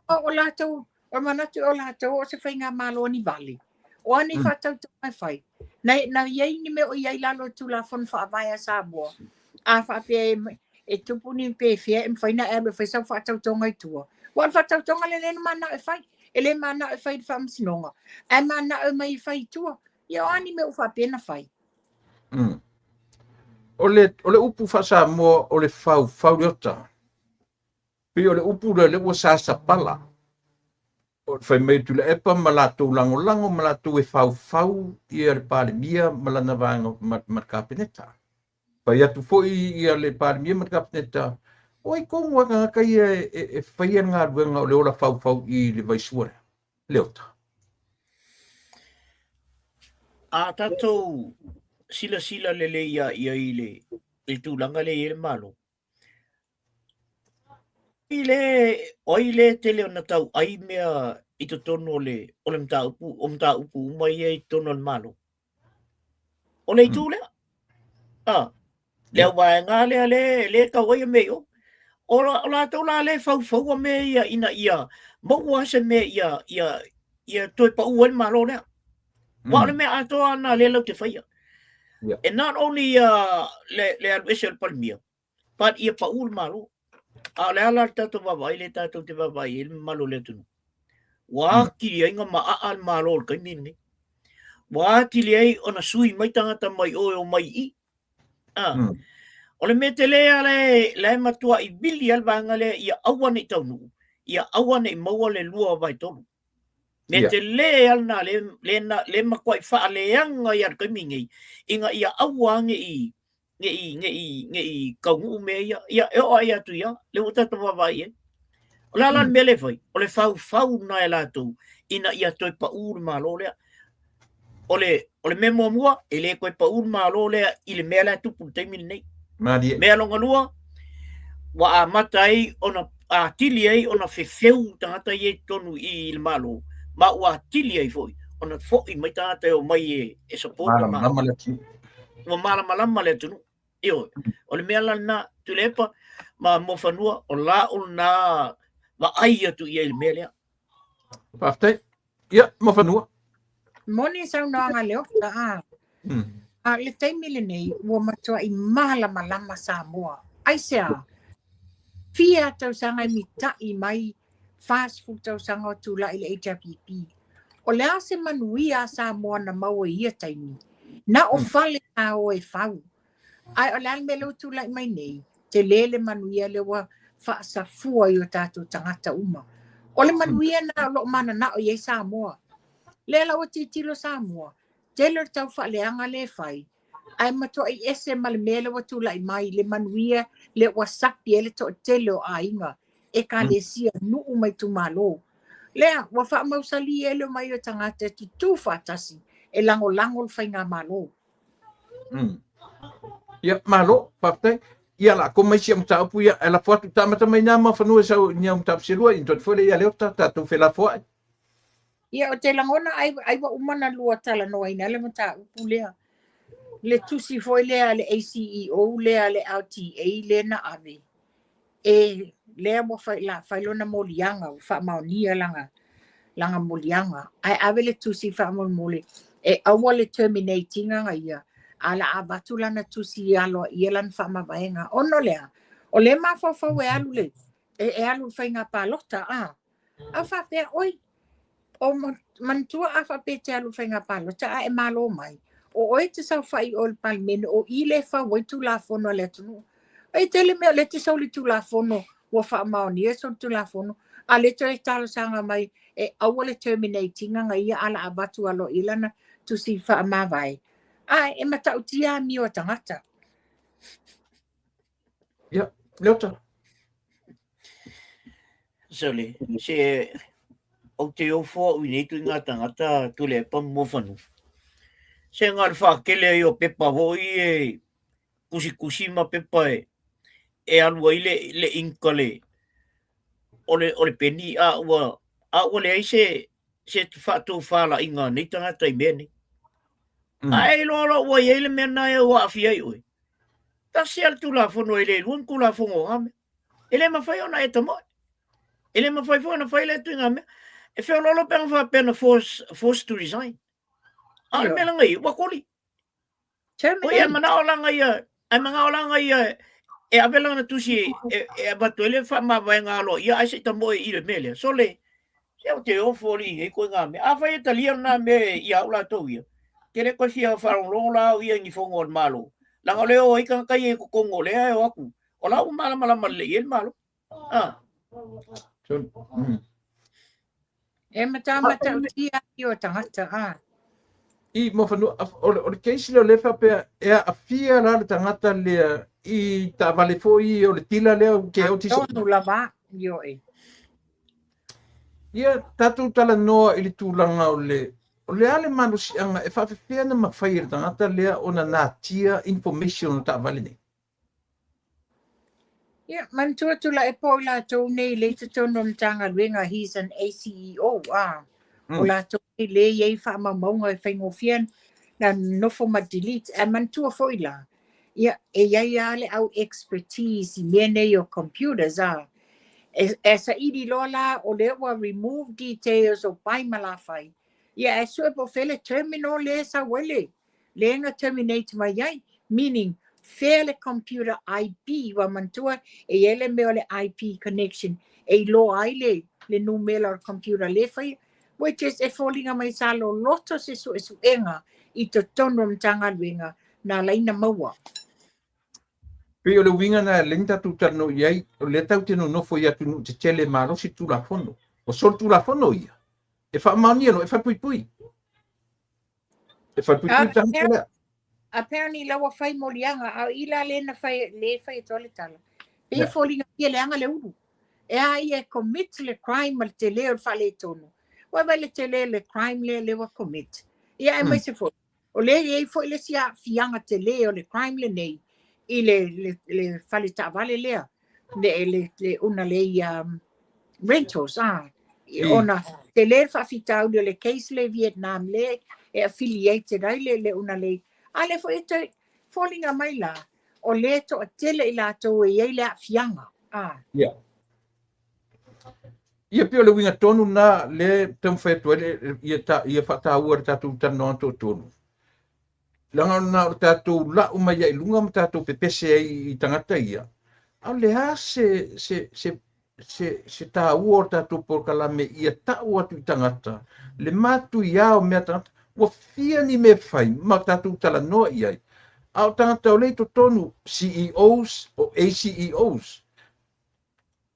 o, o latou O le manatu o latou o se faigamalo ni vale. O a nei faatautoga e fai? Na, na i ai ni mea o i ai lalo o Tulafono Faavae a Samoa, a faapea e, e tupu ni pefea e mafai ona e alu e fai sau faatautoga i tua. Aua o le faatautoga lea lea na manao e fai. E le manao e fai i le faamasinoga, ae manao e omai e fai i tua. Ia o a ni mea ua faapea ona fai? O le upu faa-Samoa o le faufau le ota. Pei o le upu lea, lea ua sasapala. O le fai mai o Tuilaepa ma latou lagolago ma latou e faufau ia le Palemia ma lana vaega ma, ma le Kapeneta. Fai atu foi ia le Palemia ma le Kapeneta, o ai tonu lava tagata ia e, e, e faia le galuega o le ola faufau i le vaisua lea, Leota. A tatou silasila lelei ia i ai i le, i le tulaga lea e i ai le Malo, I le, o ai le tele ona tau ai mea i totonu o le, o le mataupu, o mataupu uma ia i totonu o le Malo? O le itu lea. Ah, le au vaega lea le, le tau ai mea i o. O, o latou la le faufaua mea ia ina ia maua se mea ia, ia, ia toe pau ai le Malo lea. Aua o le mea atoa lena lea latou te faia. Yeah. And not only le, le alu ese o le Palemia, but ia pau le Malo. A o le a la le tatou vaavaai lea tatou te vaavaai ai le mamalu o le atunuu? Ua atili ai ona maaa le Malo i le taimi lenei. Ua atili ai ona sui mai tagata mai o e omai i i. Ah. O le mea tele lava la e, la e matuai vili lava le vaega lea ia aua ne i taunuu, ia aua ne i maua le 2/3. Mea yeah. tele lava lena le, le, le, le matuai faaleaga ai i le taimi nei, ina ia aua ne i, ne i, ne i, ne i taunuu mea ia. Ia, e oo ai atu ia, le ua tatou vaavaai i ai. O le a la le mea lea e fai? O le faufau lena e latou, ina ia toe pau le Malo lea. O le, o le mea muamua, e le toe pau le Malo lea i le mea la e tupu i le taimi lenei. Malie. Mea lona lua, ua amata ai ona atili ai ona fefeu tagata ia i totonu i le Malo, ma ua atili ai foi ona foi mai tagata e omai e, e support le Malo. Malamalama le atunuu. Ua malamalama le atunuu. Ioe. O le mea la lena, Tuilaepa ma Moafanua, o lau lena vaai atu i ai i le mea lea. Faafetai. Ia, Moafanua. Moni saunoaga Leota, a. A o le taimi lenei, ua matuai malamalama Samoa. Aisea? Fia tausaga e mita'i mai, 40 tausaga o tulai le HRPP. O le a se manuia a Samoa na maua i ia taimi? Na o fale sa o e fau. Ae o le a le mea lea ua tulai mai nei? Tele le manuia lea ua faasafua i o tatou tagata uma. O le manuia lena o lo o mananao i ai Samoa. Lea la ua tilotilo Samoa, tele o le taufaaleaga lea e fai, ae matuai ese ma le mea lea ua tulai mai, le manuia lea ua sapi ai le toatele o aiga, ekalesia, nuu ma itumalo. Lea ua faamausali ai le omai o tagata e tutū faatasi e lagolago le faigamalo. Ia, malo, faafetai. Ia, la koma isi mataupu ia, e lafo atu tamata mai nā mafanua e sau ni au mataupu se lua, i foi le ia Leota, tatou felafoai. Ia, o te lagona ai, ai ua uma na lua talanoaina le mataupu lea. Le tusi foi lea le ACEO lea le LTA lea na ave. E lea ua fai, la, fai lona moliaga, ua faamaonia lana, lana moliaga. Ae ave le tusi faamolemole e aua le terminate ina ia, a la avatu lana tusi aloaia lana faamavaega. Ona o lea, o le mafaufau e alu le, e alu le faiga palota, a. A faapea, oi, o manatua a faapea te alu faiga palota a e malo mai. O oe te saofai o le Palemene, o i le fau ai tulafono a le atunuu. Ai tele mea o lea te sau le tulafono, ua faamaonia sau le tulafono, a le toe talosaga mai e aua le terminate ina nga ia ala avatu aloaia lana tusi faamavae. A e matautia amio a tagata. Ia, Leota. Sole, se ou te ofo au i nei tuiga tagata Tuilaepa ma Muafanua. Se na o le faatele ai o pepa foi e tusitusi ma pepa e e alu ai le, le ink a le o le, o le peni a ua, a ua leai se, se faatofalaiga a nei tagata i mea nei. Ae iloa loa ua i ai le mea lena e ua aafia ai oe. Tasi lava le Tulafono e le lua ni Tulafono o na mea. E le mafai ona e tamoe. E le mafai foi ona fai lea ituaiga mea. E feoloolo pe ana faapea na force, force to resign. A o le mea laga ia, ua koli. Oi, e manao laga ia, e manao laga ia e ave lana tusi e, e avatu ai le faamavaega aloaia ae se i tamoe i le mea lea. Sole, se ou te ofo alii i nei ituaiga mea. Afai e talia lena mea ia au latou ia, te le toe fia faalogologo la au ia i ni fono a le Malo. Leaga o lea o ai tagata ia i totonu o lea e o atu, o la ua malamalama lelei i ai le Malo. Ah. E matamatautia i o tagata, a. I Muafanua, o le case lea o lea faapea e aafia la le tagata lea i taavale foi o le tila lea ke o tisi. Tonu lava, ioe. Ia, tatou talanoa i le tulaga o le o le a le malosiaga e faafefea na mafai e le tagata lea ona natia information o taavale nei. Ia, manatua Tuilaepa o i latou nei lea i totonu o le Matagaluega, he's an ACEO, a. O latou nei lea e i ai faamaumauga e faigofie na nofo ma delete. Ae manatua foi la, ia, e i ai lava le au expertise i mea nei o computers, a. E, e saili loa la, o lea ua remove details o pai ma lafai, ia, ae sue po o fea le terminal lea e sau ai le, lea na terminate mai ai, meaning fea le computer IP, ua manatua e i ai le mea o le IP connection e iloa ai le, le numera o le computer lea e faia, which is e foliga mai sa loloto se suesuega i totonu o le Matagaluega na ala ai ona maua. Pei o le uiga lena e lea na tatou talanoa i ai, o lea tatou te nonofo i atunuu tetele e malosi Tulafono. O solitulafono ia, e faamaonia loa, e falepuipui. E falepuipui le tagata lea. Apparently la ua fai moliaga, a o i la lea na fai, lea e fai atu ai le tala. Pei e foliga ia leaga le ulu. E a ia e commit le crime ma le tele o le faaletonu. Ua vaai le tele o le crime lea lea ua commit. Ia aemaise foi, o lea e i ai foi le isi aafiaga tele o le crime lenei i le, le, le fale taavale lea, le, le, le una le ia rentals, a. Ona tele le faafitauli o le case le Vietnam le e affiliated ai le, le una le. A lea foi e toe foliga mai la, o lea e toatele i latou e i ai le aafiaga. A. Ia. Ia pei o le uiga tonu lena lea e taumafai atu ai le, ia, ta, ia faataua le tatou talanoaga toatolu. Leaga na o le tatou lau mai ai i luga ma tatou pepese ai i tagata ia, a o le a se, se, se, se, se taua o le tatou polokalame ia tau atu i tagata le matuia o mea tagata ua fia ni mea fai ma tatou talanoa i ai, a o tagata o lea i totonu CEOs o ACEOs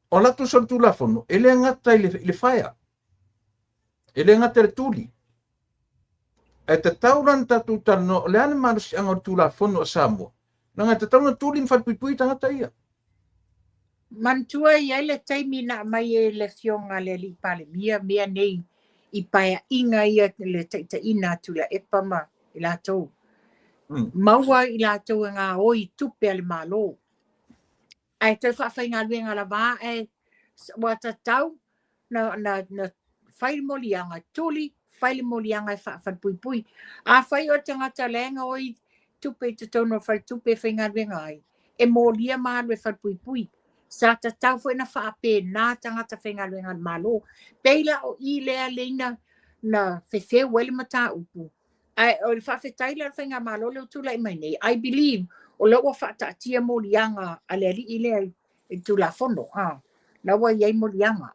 o latou solitulafono e le gata i le, i le faea, e le gata i le tuli, ae tatau la ona tatou talanoa o le a le malosiaga o le Tulafono a Samoa, leaga e tatau ona tuli ma falepuipui tagata ia. Manatua e i ai le taimi na aumai e le Afioga a le Alii Palemia mea nei i paeaiga ia le taitaiina a Tuilaepa ma i latou. Maua i latou e gaoi i tupe a le Malo. Ae toe faafaigaluega lava ae ua tatau na, na, na fai le moliaga, tuli, fai le moliaga e faafalepuipui. Afai o le tagata la e gaoi tupe i totonu o le faletupe e faigaluega ai, e molia ma alu e falepuipui. Sa tatau foi na faapena tagata faigaluega a le Malo. Pei la o i lea lea na fefeu ai le mataupu. Ae o le faafetai la i le faigamalo lea ua tulai mai nei, I believe o lea ua faataatia moliaga a le alii lea i le Tulafono, a, la ua i ai moliaga.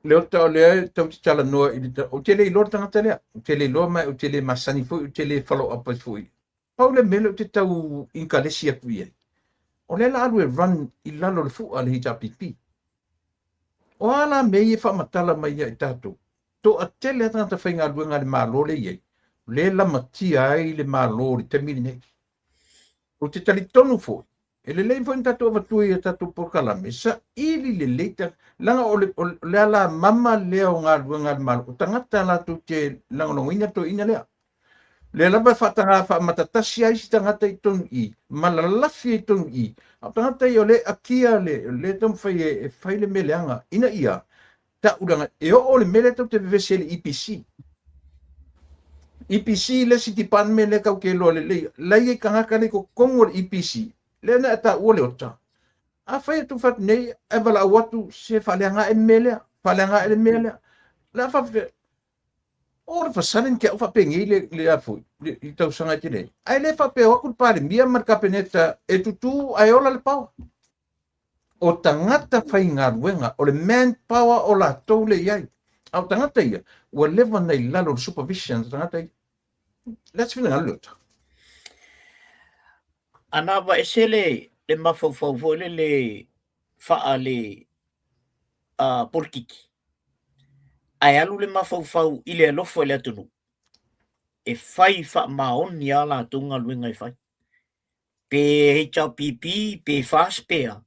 Leota, o lea e tau te talanoa i le, ou te le iloa le tagata lea, ou te le iloa ma ou te le masani foi, ou te le follow up ai foi. Pau le mea lea ou te tau inkalesi atu i ai, o lea la alu e run i lalo o le fua a le HRPP. O a la mea ia e faamatala mai ia i tatou? Toatele lava tagata faigaluega a le Malo lea e i ai, o lea e lamatia ai le Malo i le taimi lenei. Ou te talitonu foi, e lelei foi ona tatou avatua i a tatou polokalame, saili lelei ta, leaga o le, o le alamama lea o galuega a le Malo, o tagata latou te lagolagoina le toeaina lea. Lea lava e faataga faamatatasi ai isi tagata i totonu i i, ma lalafi ai i totonu i i, a o tagata ia o lea e akia le, lea e taumafai e, e fai le mea leaga, ina ia tau leaga e oo le mea lea tatou te vevesi ai i le EPC. EPC le isi department lea tatou te iloa lelei, la e i ai tagata la e i totonu o le EPC, lea na e taua Leota. Afai e tufa atu nei ae valaau atu se faaleaga ae le mea lea, faaleaga ae le mea lea. O le a faapefea? All of a sudden ke au faapenei le, le a foi, le, i tausaga e tele ai. Ae le faapea o atu le Palemia ma le Kapeneta e tutū ae ola le power. O tagata faigaluega, o le manpower o latou lea e i ai. A o tagata ia, ua leva ona i lalo o le supervision a tagata ia. O le a se finagalo Leota? Ana aveese le, le mafaufau foi lele faa le uh, polokiki, ae alu le mafaufau i le alofa i le atunuu, e fai faamaoni a latou galuega e fai. Pe HRPP, pe FAS pe a,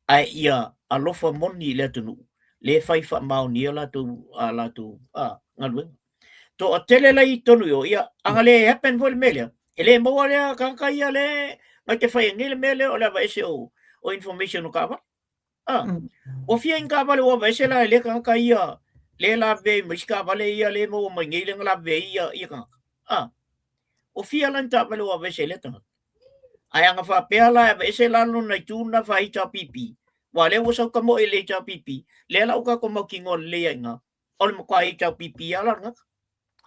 ae ia alofa moni i le atunuu, lea e fai faamaoni ai latou, a latou a, galuega. Toatele la i totonu i o, ia, a na le happen foi le mea lea, e le maua lea tagata ia le na te fai nei le mea lea o le aveese o, o information o taavale. Ah, ua fia ni taavale ua aveese la e lea tagata ia, lea lavevea ma isi taavale ia le maua mai nei lea na lavevea ai ia, ia tagata. Ah, ua fia la ni taavale ua aveese e lea tagata. Ae a na faapea la e aveese la lona itu lena faa HRPP, aua lea ua sau tamoe i le HRPP, lea la ua tatou mautinoa lelei ai i ina, o le matua HRPP lava la le tagata.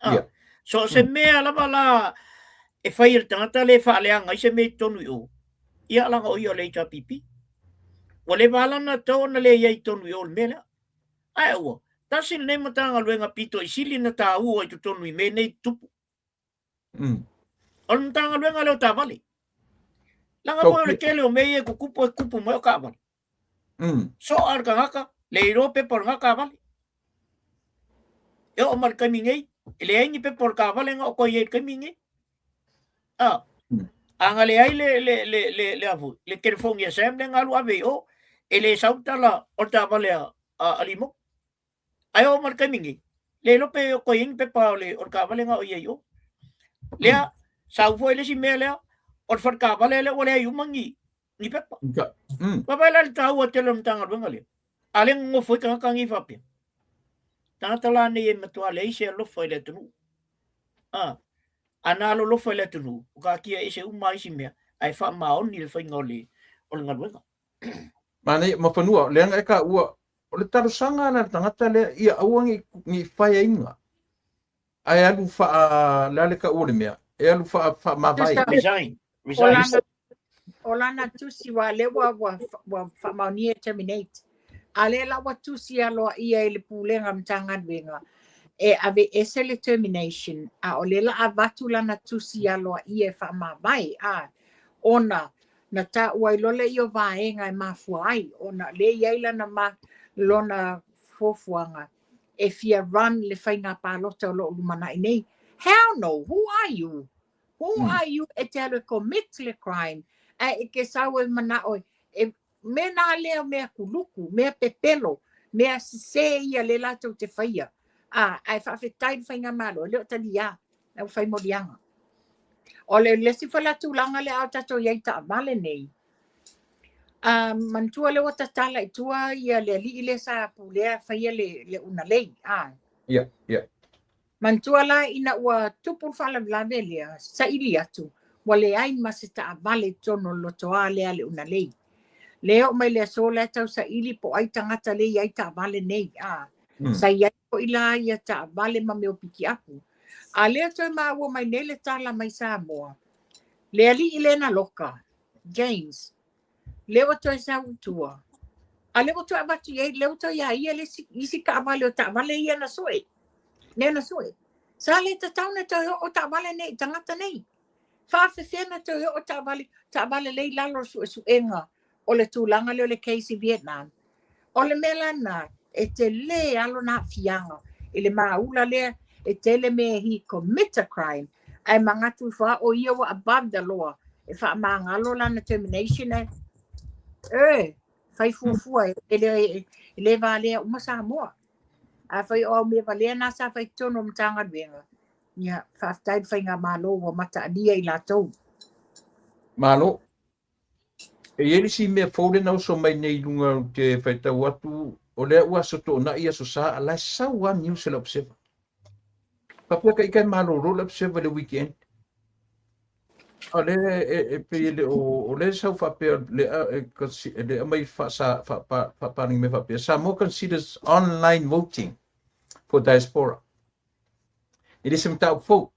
Ah, yeah. So se mea lava la e fai e le tagata le faaleaga ai se mea i totonu i o, ia leaga o ia o le HRPP. Ua leva lava ona tatau ona le i ai i totonu i o le mea lea. Ae ua, tasi lenei Matagaluega pito i sili ona taua i totonu i mea nei tutupu. O le Matagaluega lea o taavale. Leaga foi o le tele o mea ia e tutupu, e tutupu mai o taavale. Soa le tagata, le iloa pepa o lena taavale. E oo mai le taimi nei, e leai ni pepa o le taavale na o toe i ai i le taimi nei. A, a na leai le, le, le, le, le, a foi, le telefoni a Sam lea na alu ave i o, e le sau le tala o le taavale a, a, a Limo. Ae oo mai le taimi nei, le iloa pe toe i ai ni pepa o le, o le taavale na o i ai i o. Lea, sau foi le isi mea lea, o le fale taavale lea ua leai uma ni, ni pepa. Vaavaai la i le taua tele o le Matagaluega lea. A lea nonofo ai tagata nei faapea. Tagata la nei e matua leai se alofa i le atunuu. A, a na alolofa i le atunuu, ua taatia ese uma isi mea, ae faamaoni le faiga o le, o le galuega. Manaia, ma fanua, leaga e taua, o le talosaga la le tagata lea, ia aua ne i, ne i faiaina, ae alu faa, le a le taua o le mea, E alu faamavae. Resign. Resign. O lana tusi wa le ua ua ua faamaonia terminate. A lea la ua tusi aloaia i le Pulega Matagaluega e aveese le termination, a o lea la avatu lana tusi aloaia e faamavae, a ona na taua ai loa lea o vaega e mafua ai ona lea e i ai lana ma lona fuafuaga e fia run le faiga palota o lo o lumanai nei. Hell no! Who are you? Who are you e te alu e commit le crime ae e ke sau e manao e mea nā lea mea kuluku, mea pepelo, mea sesē ia lea latou te faia. A, ae faafetai le faigamalo, e le o taliā, na ua fai moliaga. O le le isi foi la tulaga lea a o tatou i ai i taavale nei, a manatua lea ua tatala i tua ia le alii lea sa pulea faia le, le unalei, a. Ia, ia. Manatua la ina ua tupu le faalavelave lea, saili atu, ua leai ma se taavale i totonu o le lotoa lea a le unalei. Lea oo mai le aso la e tau saili po o ai tagata lea e i ai taavale nei, a. Sa i ai foi la ia taavale ma mea o pikiapu. A lea toe maua mai nei le tala mai Samoa, le alii lea na loka, James, lea ua toe sau i tua, a lea ua toe avatu i ai, lea ua toe ia ia le isi, isi taavale o taavale ia na sue, lea na sue. Sa le tatau na toe oo taavale nei i tagata nei. Faafefea na toe oo taavale, taavale lea i lalo o le suesuega o le tulaga lea o le case i Vietnam. O le mea la lena, e tele lava lona aafiaga i le maula lea, e tele mea he commit a crime, ae manatu ifo lava o ia ua above the law, e faamagalo lana termination e, e fai fuafua e le, e le valea uma Samoa. Afai o au mea valea na sa fai i totonu o Matagaluega, ia, faafetai le faigamalo ua mataalia i latou. Malo. E i ai le isi mea fou lea na oso mai nei i luga ou te faitau atu, o lea ua aso Toonai aso Sa, a la e sau lava news a le Observer. Faapea ka ika e malolo le Observer i le weekend. A o lea e, e pei e le o, o lea e sau faapea, le, e, e le aumai faasa, faapa, faapalagi mai faapea, Samoa considers online voting for diaspora. E le se mataupu fou.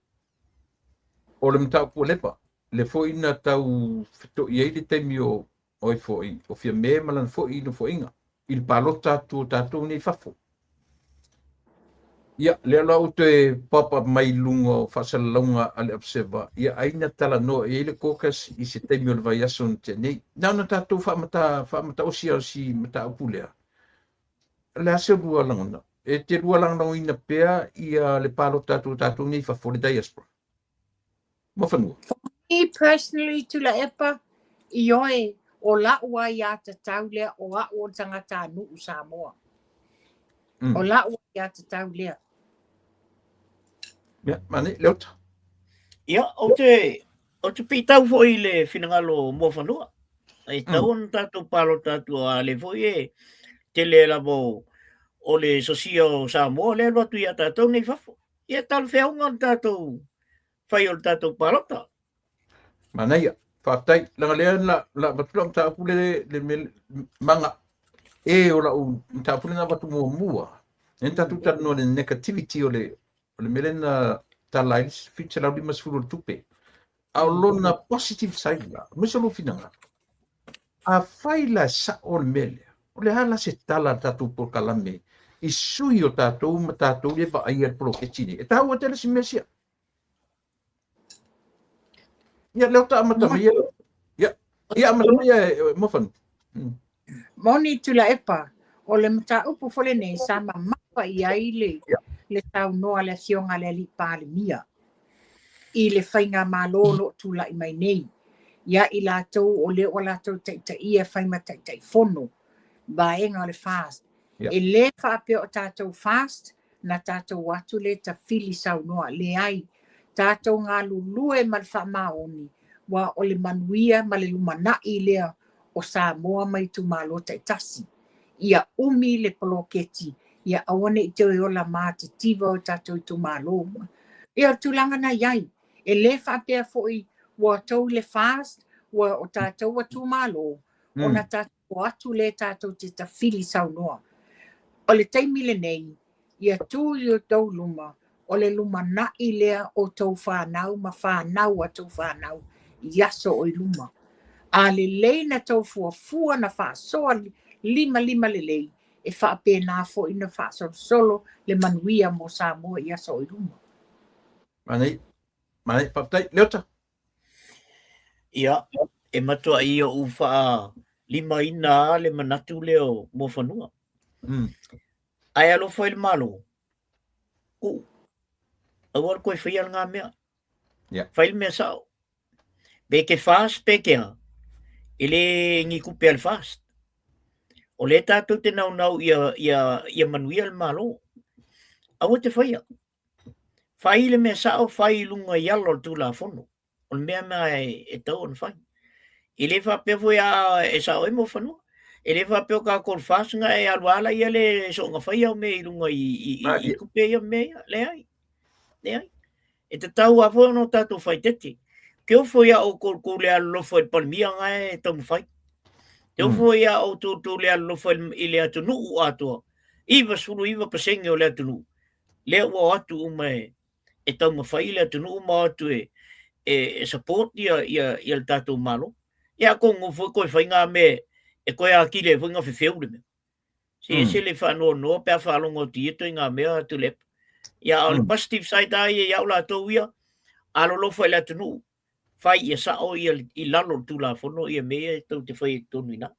O le mataupu ua leva, lea foi na tau feto'i ai le taimi o ai foi o Fiamē ma lana foi nofoaiga i le palota atu o tatou nei i fafo. Ia, lea la ua toe pop up mai i luga o faasalalauga a le Observer, ia ai na talanoa i ai le caucus i se taimi o le vaiaso na tea nei. Na ona tatou faamata, faamataosi lava o si mataupu lea. O le a se lua lagona? E te lua lagolagoina pea ia le palota atu o tatou nei i fafo, le diaspora? Muafanua. For me personally, Tuilaepa, ioe, o la'u aiatatau lea o a'u o le tagatanuu Samoa. O la'u aiatatau lea. Ia, manaia, Leota. Ia, ou te, ou te piitau foi i le finagalo o Muafanua. E tatau ona tatou palota atu a lea foi e tele lava o, o le sosia o Samoa lea e alu atu ia tatou nei i fafo. Ia talafeauga le tatou fai o le tatou palota. Manaia, faafetai. Leaga lea la, la avatu lau mataupu le, le mea, maga e o lau mataupu lea na avatu muamua. Lea na tatou talanoa i le negativity o le, o le mea lea na tala ai le 750 o le tupe. A o lona positive side la, aemaise o lou finagalo. Afai la e sa'o le mea lea, o le a la se tala a le tatou polokalame i sui o tatou ma tatou lea e vaaia le poloketi nei? E taua tele si mea sia. Ia, lea o ta amata mai ia. Ia, ia amata mai ia e Mofanu. Moni Tuilaepa, o le mataupu foi lenei sa mamafa i ai le, le saunoa a le Afioga a le Alii Palemia i le faigamalo o lo o tulai mai nei ia i latou o lea ua latou taitaia e fai ma Taitaifono vaega o le FAST. E le faapea o tatou FAST na tatou o atu lea tafili saunoa, leai, tatou galulue ma le faamaoni, aua o le manuia ma le lumanai lea o Samoa ma itumalo taitasi. Ia umi le poloketi, ia aua ne i toe ola matitiva o tatou itumalo. Ia o le tulaga na i ai. E le faapea foi ua tou i le FAST, ua o tatou ua tumalo, ona tatou o atu lea tatou te tafili saunoa. O le taimi lenei, ia tu i o outou luma, O le lumanaʻi lea o tou fanau ma fanau a tou fanau i aso o i luma. A lelei na tou fuafua na faasoa limalima lelei, e faapena foi na faasolosolo le manuia mo Samoa i aso o i luma. Manaia. Manaia. Faafetai. Leota. Ia, e matuai ou faalimaina lava le manatu lea o Muafanua. Ae alofa i le Malo, tuu, aua le toe faia lena mea. Fai le mea sao. Pe ke FAST pe ke a, e le ni tupe a le FAST. O lea tatou te naunau ia manuia le Malo. Aua te faia. Fai le mea sao, fai i luga i ala o le Tulafono. O le mea lena e tatau ona fai. E le faapea foi a e sao ai Muafanua. E le faapea o tatou FAST na e alu ala ia le soona faia o mea i luga i tupe ia mea ia. Leai. Leai. E tatau lava foi ona o tatou faaeteete. Te ofo ia outou tou le alolofa i le Palemia na e taumafai. Te ofo ia outou tou le alolofa i le atunuu atoa. 99% o le atunuu lea ua o atu uma e taumafai le atunuu ma o atu e support ia le tatou Malo. Ia atonu foi toe fai ngā mea e toe atili ai foi ona fefeu le mea. Se ese le faanoanoa pe a faalogo atu i ia ituaiga mea Tuilaepa. Ia a o le positive side lava ia ia au latou ia, alolofa i le atunuu, fai ia sao ia i lalo o le Tulafono ia mea ia tou te faia i totonu i ina.